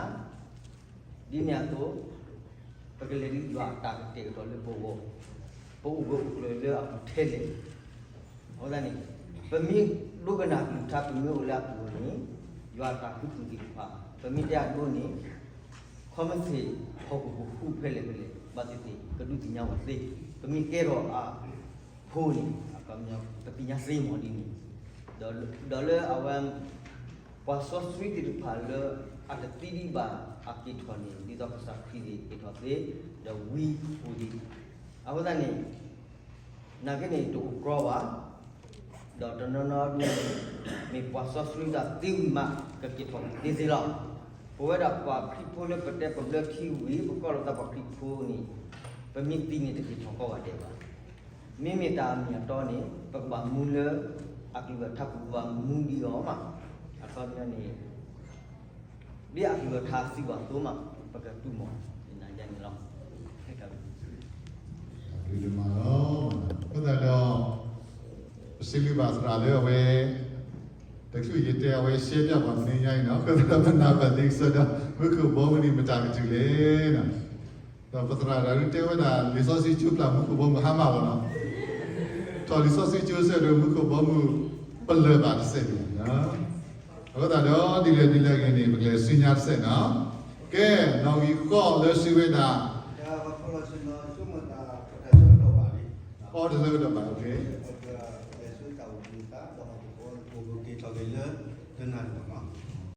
ဒ်န့ၣ်အသိး ပကလဲၤဒ်ယွၤအတၢ်ကတဲာ်ကတီၤလၢပဂီၢ်, ပအိၣ်ဂၢၢ်အိၣ်ကျၢၤလၢအပူၤထဲလဲၣ်. အဃိသတးန့ၣ် ပမ့ၢ်ဒိကနၣ်ကလုၢ်ကထါ ပမ့ၢ်အိၣ်လၢအပူၤန့ၣ်, ယွၤအတၢ်ခူသူၣ်သ့ၣ်တဖၣ် ပမ့ၢ်တဲအဒိန့ၣ်, ခီမ့ၢ်သ့ၣ်ဟီၣ်ခိၣ်ကဃူဖဲလဲၣ်ဖဲလဲၣ် ဘၣ်သ့ၣ်သ့ၣ် ကဒုးသ့ၣ်ညါဝဲသ့, ပမ့ၢ်ကဲထီၣ်အဖိန့ၣ် ပသ့ၣ်ညါသ့မးဒ်န့ၣ်, ဒီးလၢအဝဲ ပှၤစီဆှံသ့ၣ်တဖၣ်လၢအတသံဒံးဘၣ်အက့ၤထီၣ်န့ၣ် ဒ်သိးကစၢ်ခရံာ်သ့ၣ်က့ၤထီၣ်သ့, ဒီးဝံအိၣ်ဒံး, အဃိသတးန့ၣ် နာ်က့န့ၣ်တအိၣ်ကြီဘၣ်, ဒီးတနီၤနီၤဒ်န့ၣ် မ့ၢ်ပှၤစီဆှံတၢ်သံဝံၤမး ကက့ၤထီၣ်သ့သ့လီၤ. ပဝဲဒၣ်ပှၤခရံာ်ဖိလၢပတဲပဘျၢထံဝံၤ ပကိးလီၤသးပှၤခရံာ်ဖိန့ၣ်, ပမ့ၢ်သံန့ၣ်တက့ၤထီၣ်ကီးဂၤဒဲးဘၣ်. မ့မ့ၢ်တၢ်အမ့ၢ်အတီန့ၣ် ပကဘၣ်မူလၢ အကလုၢ်အကထါပူၤ ပဘၣ်မူဒံးအီၤမး, အခီပညီန့ၣ် ဒ်အကလုၢ်အကထါစံးဘၣ်အသိးမး ပကတူၢ်မီၢ် နၤယၤန့ၣ်လီၤ. အကလုၢ်မးလီၤ. အဃိသတးဒီး ပစံးဘျုးဘၣ်သရၣ်လၢအဝဲ တချုးယတဲအဝဲရှဲပၠးပှၤမနုၤညါအံၤနီၤ, အဃိသတးဒီးပနၢ်ပၢၢ်သ့ကစၢ်ဒီး မူခိၣ်ဘီမုၢ်န့ၣ်မတၤကတုၤလဲၣ်နီၤ. ဒီးပသရၣ်ဒၣ်ဒုးတဲဝဲဒၣ် လံာ်စီဆှံကၠိပျၢ်မူခိၣ်ဘီမုၢ်ဟါမၢ်လီၤနီၤ, ထီၣ်လံာ်စီဆှံကၠိစဲးဒီး မူခိၣ်ဘီမုၢ်ပလၢၢ်ဘၣ်တစဲးန့ၣ်, အဃိသတးဒီး ဒ်လဲၣ်ဒ်လဲၣ်ဂ့ၤန့ၣ် ပကလဲၤဆူညါတစဲးနီၤ. ကဲ, နီၣ်ဂံၢ်ဃီလၢစံးဝဲဒၣ် အီတလၢကဒီးဘၣ်, ကဲ, ကဲ, ကဲ, ကဲ, ကဲ, ကဲ, ကဲ, ကဲ,